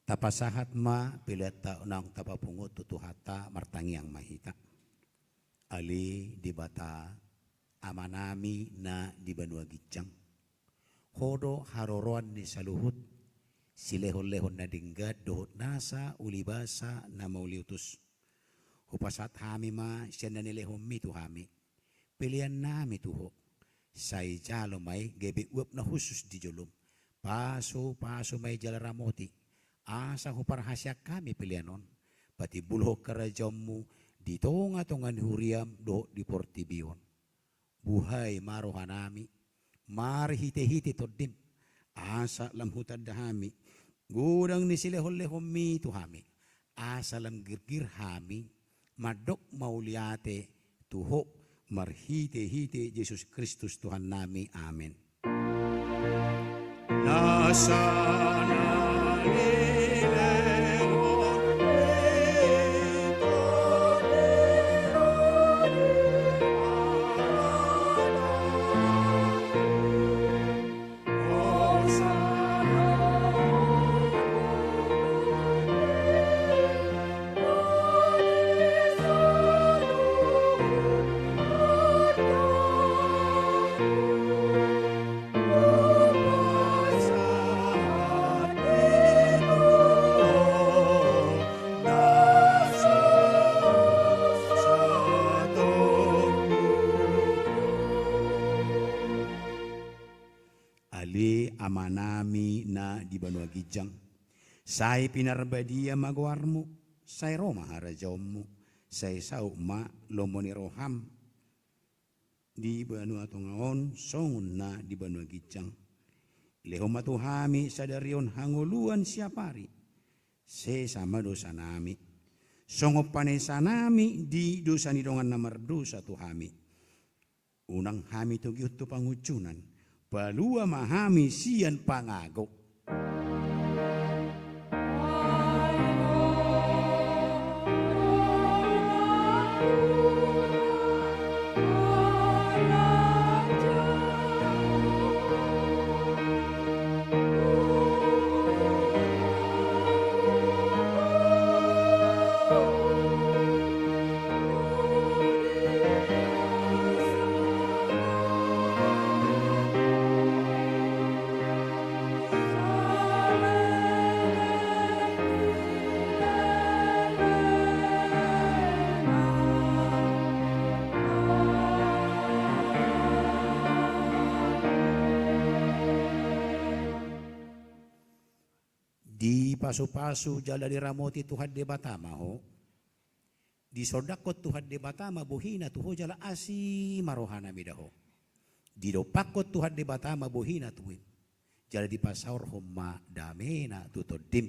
Tapasahat ma peleanta naung tapapungu tu Tuhanta, martangiang ma hita. Ale Debata, Amanami na di banua ginjang, Ho do haroroan ni saluhut silehonlehon na denggan dohot nasa ulibasa na mauliutus. Hupasahat hami ma sian na nilehonMi tu hami peleannami tu Ho. Sai jalo ma i gabe uap na hushus di jolom. Pasupasu ma i jala ramoti, asa huparhaseang hami pelean on patimbulhon harajaonMu di tongatonga ni huriaM dohot di portibi on. Buhai ma rohanami marhitehite TondiM, asa lam hutanda hami godang ni silehonlehonMi tu hami, asa lam girgir hami mandok mauliate tu Ho, marhitehite Jesus Kristus Tuhannami. Amen. Nasa na nilehon ni Tondi. Ale Amanami na di banua ginjang, sai pinarbadia ma goarMu, sai ro ma harajaonMu, sai saut ma lomo ni rohaM di banua tonga on songon na di banua ginjang. Lehon ma tu hami sadari on hangoluan siapari. Sesa ma dosanami songon panesanami di dosa ni dongan na mardosa tu hami. Unang hami togihon tu pangunjunan, palua ma hami sian pangago. Dipasupasu jala diramoti Tuhan Debata ma ho. Disondangkon Tuhan Debata ma bohiNa tu ho jala asi ma rohaNa mida ho. Didompakkon Tuhan Debata ma bohiNa tu im, jala dipasaorhon ma dameNa tu tondim.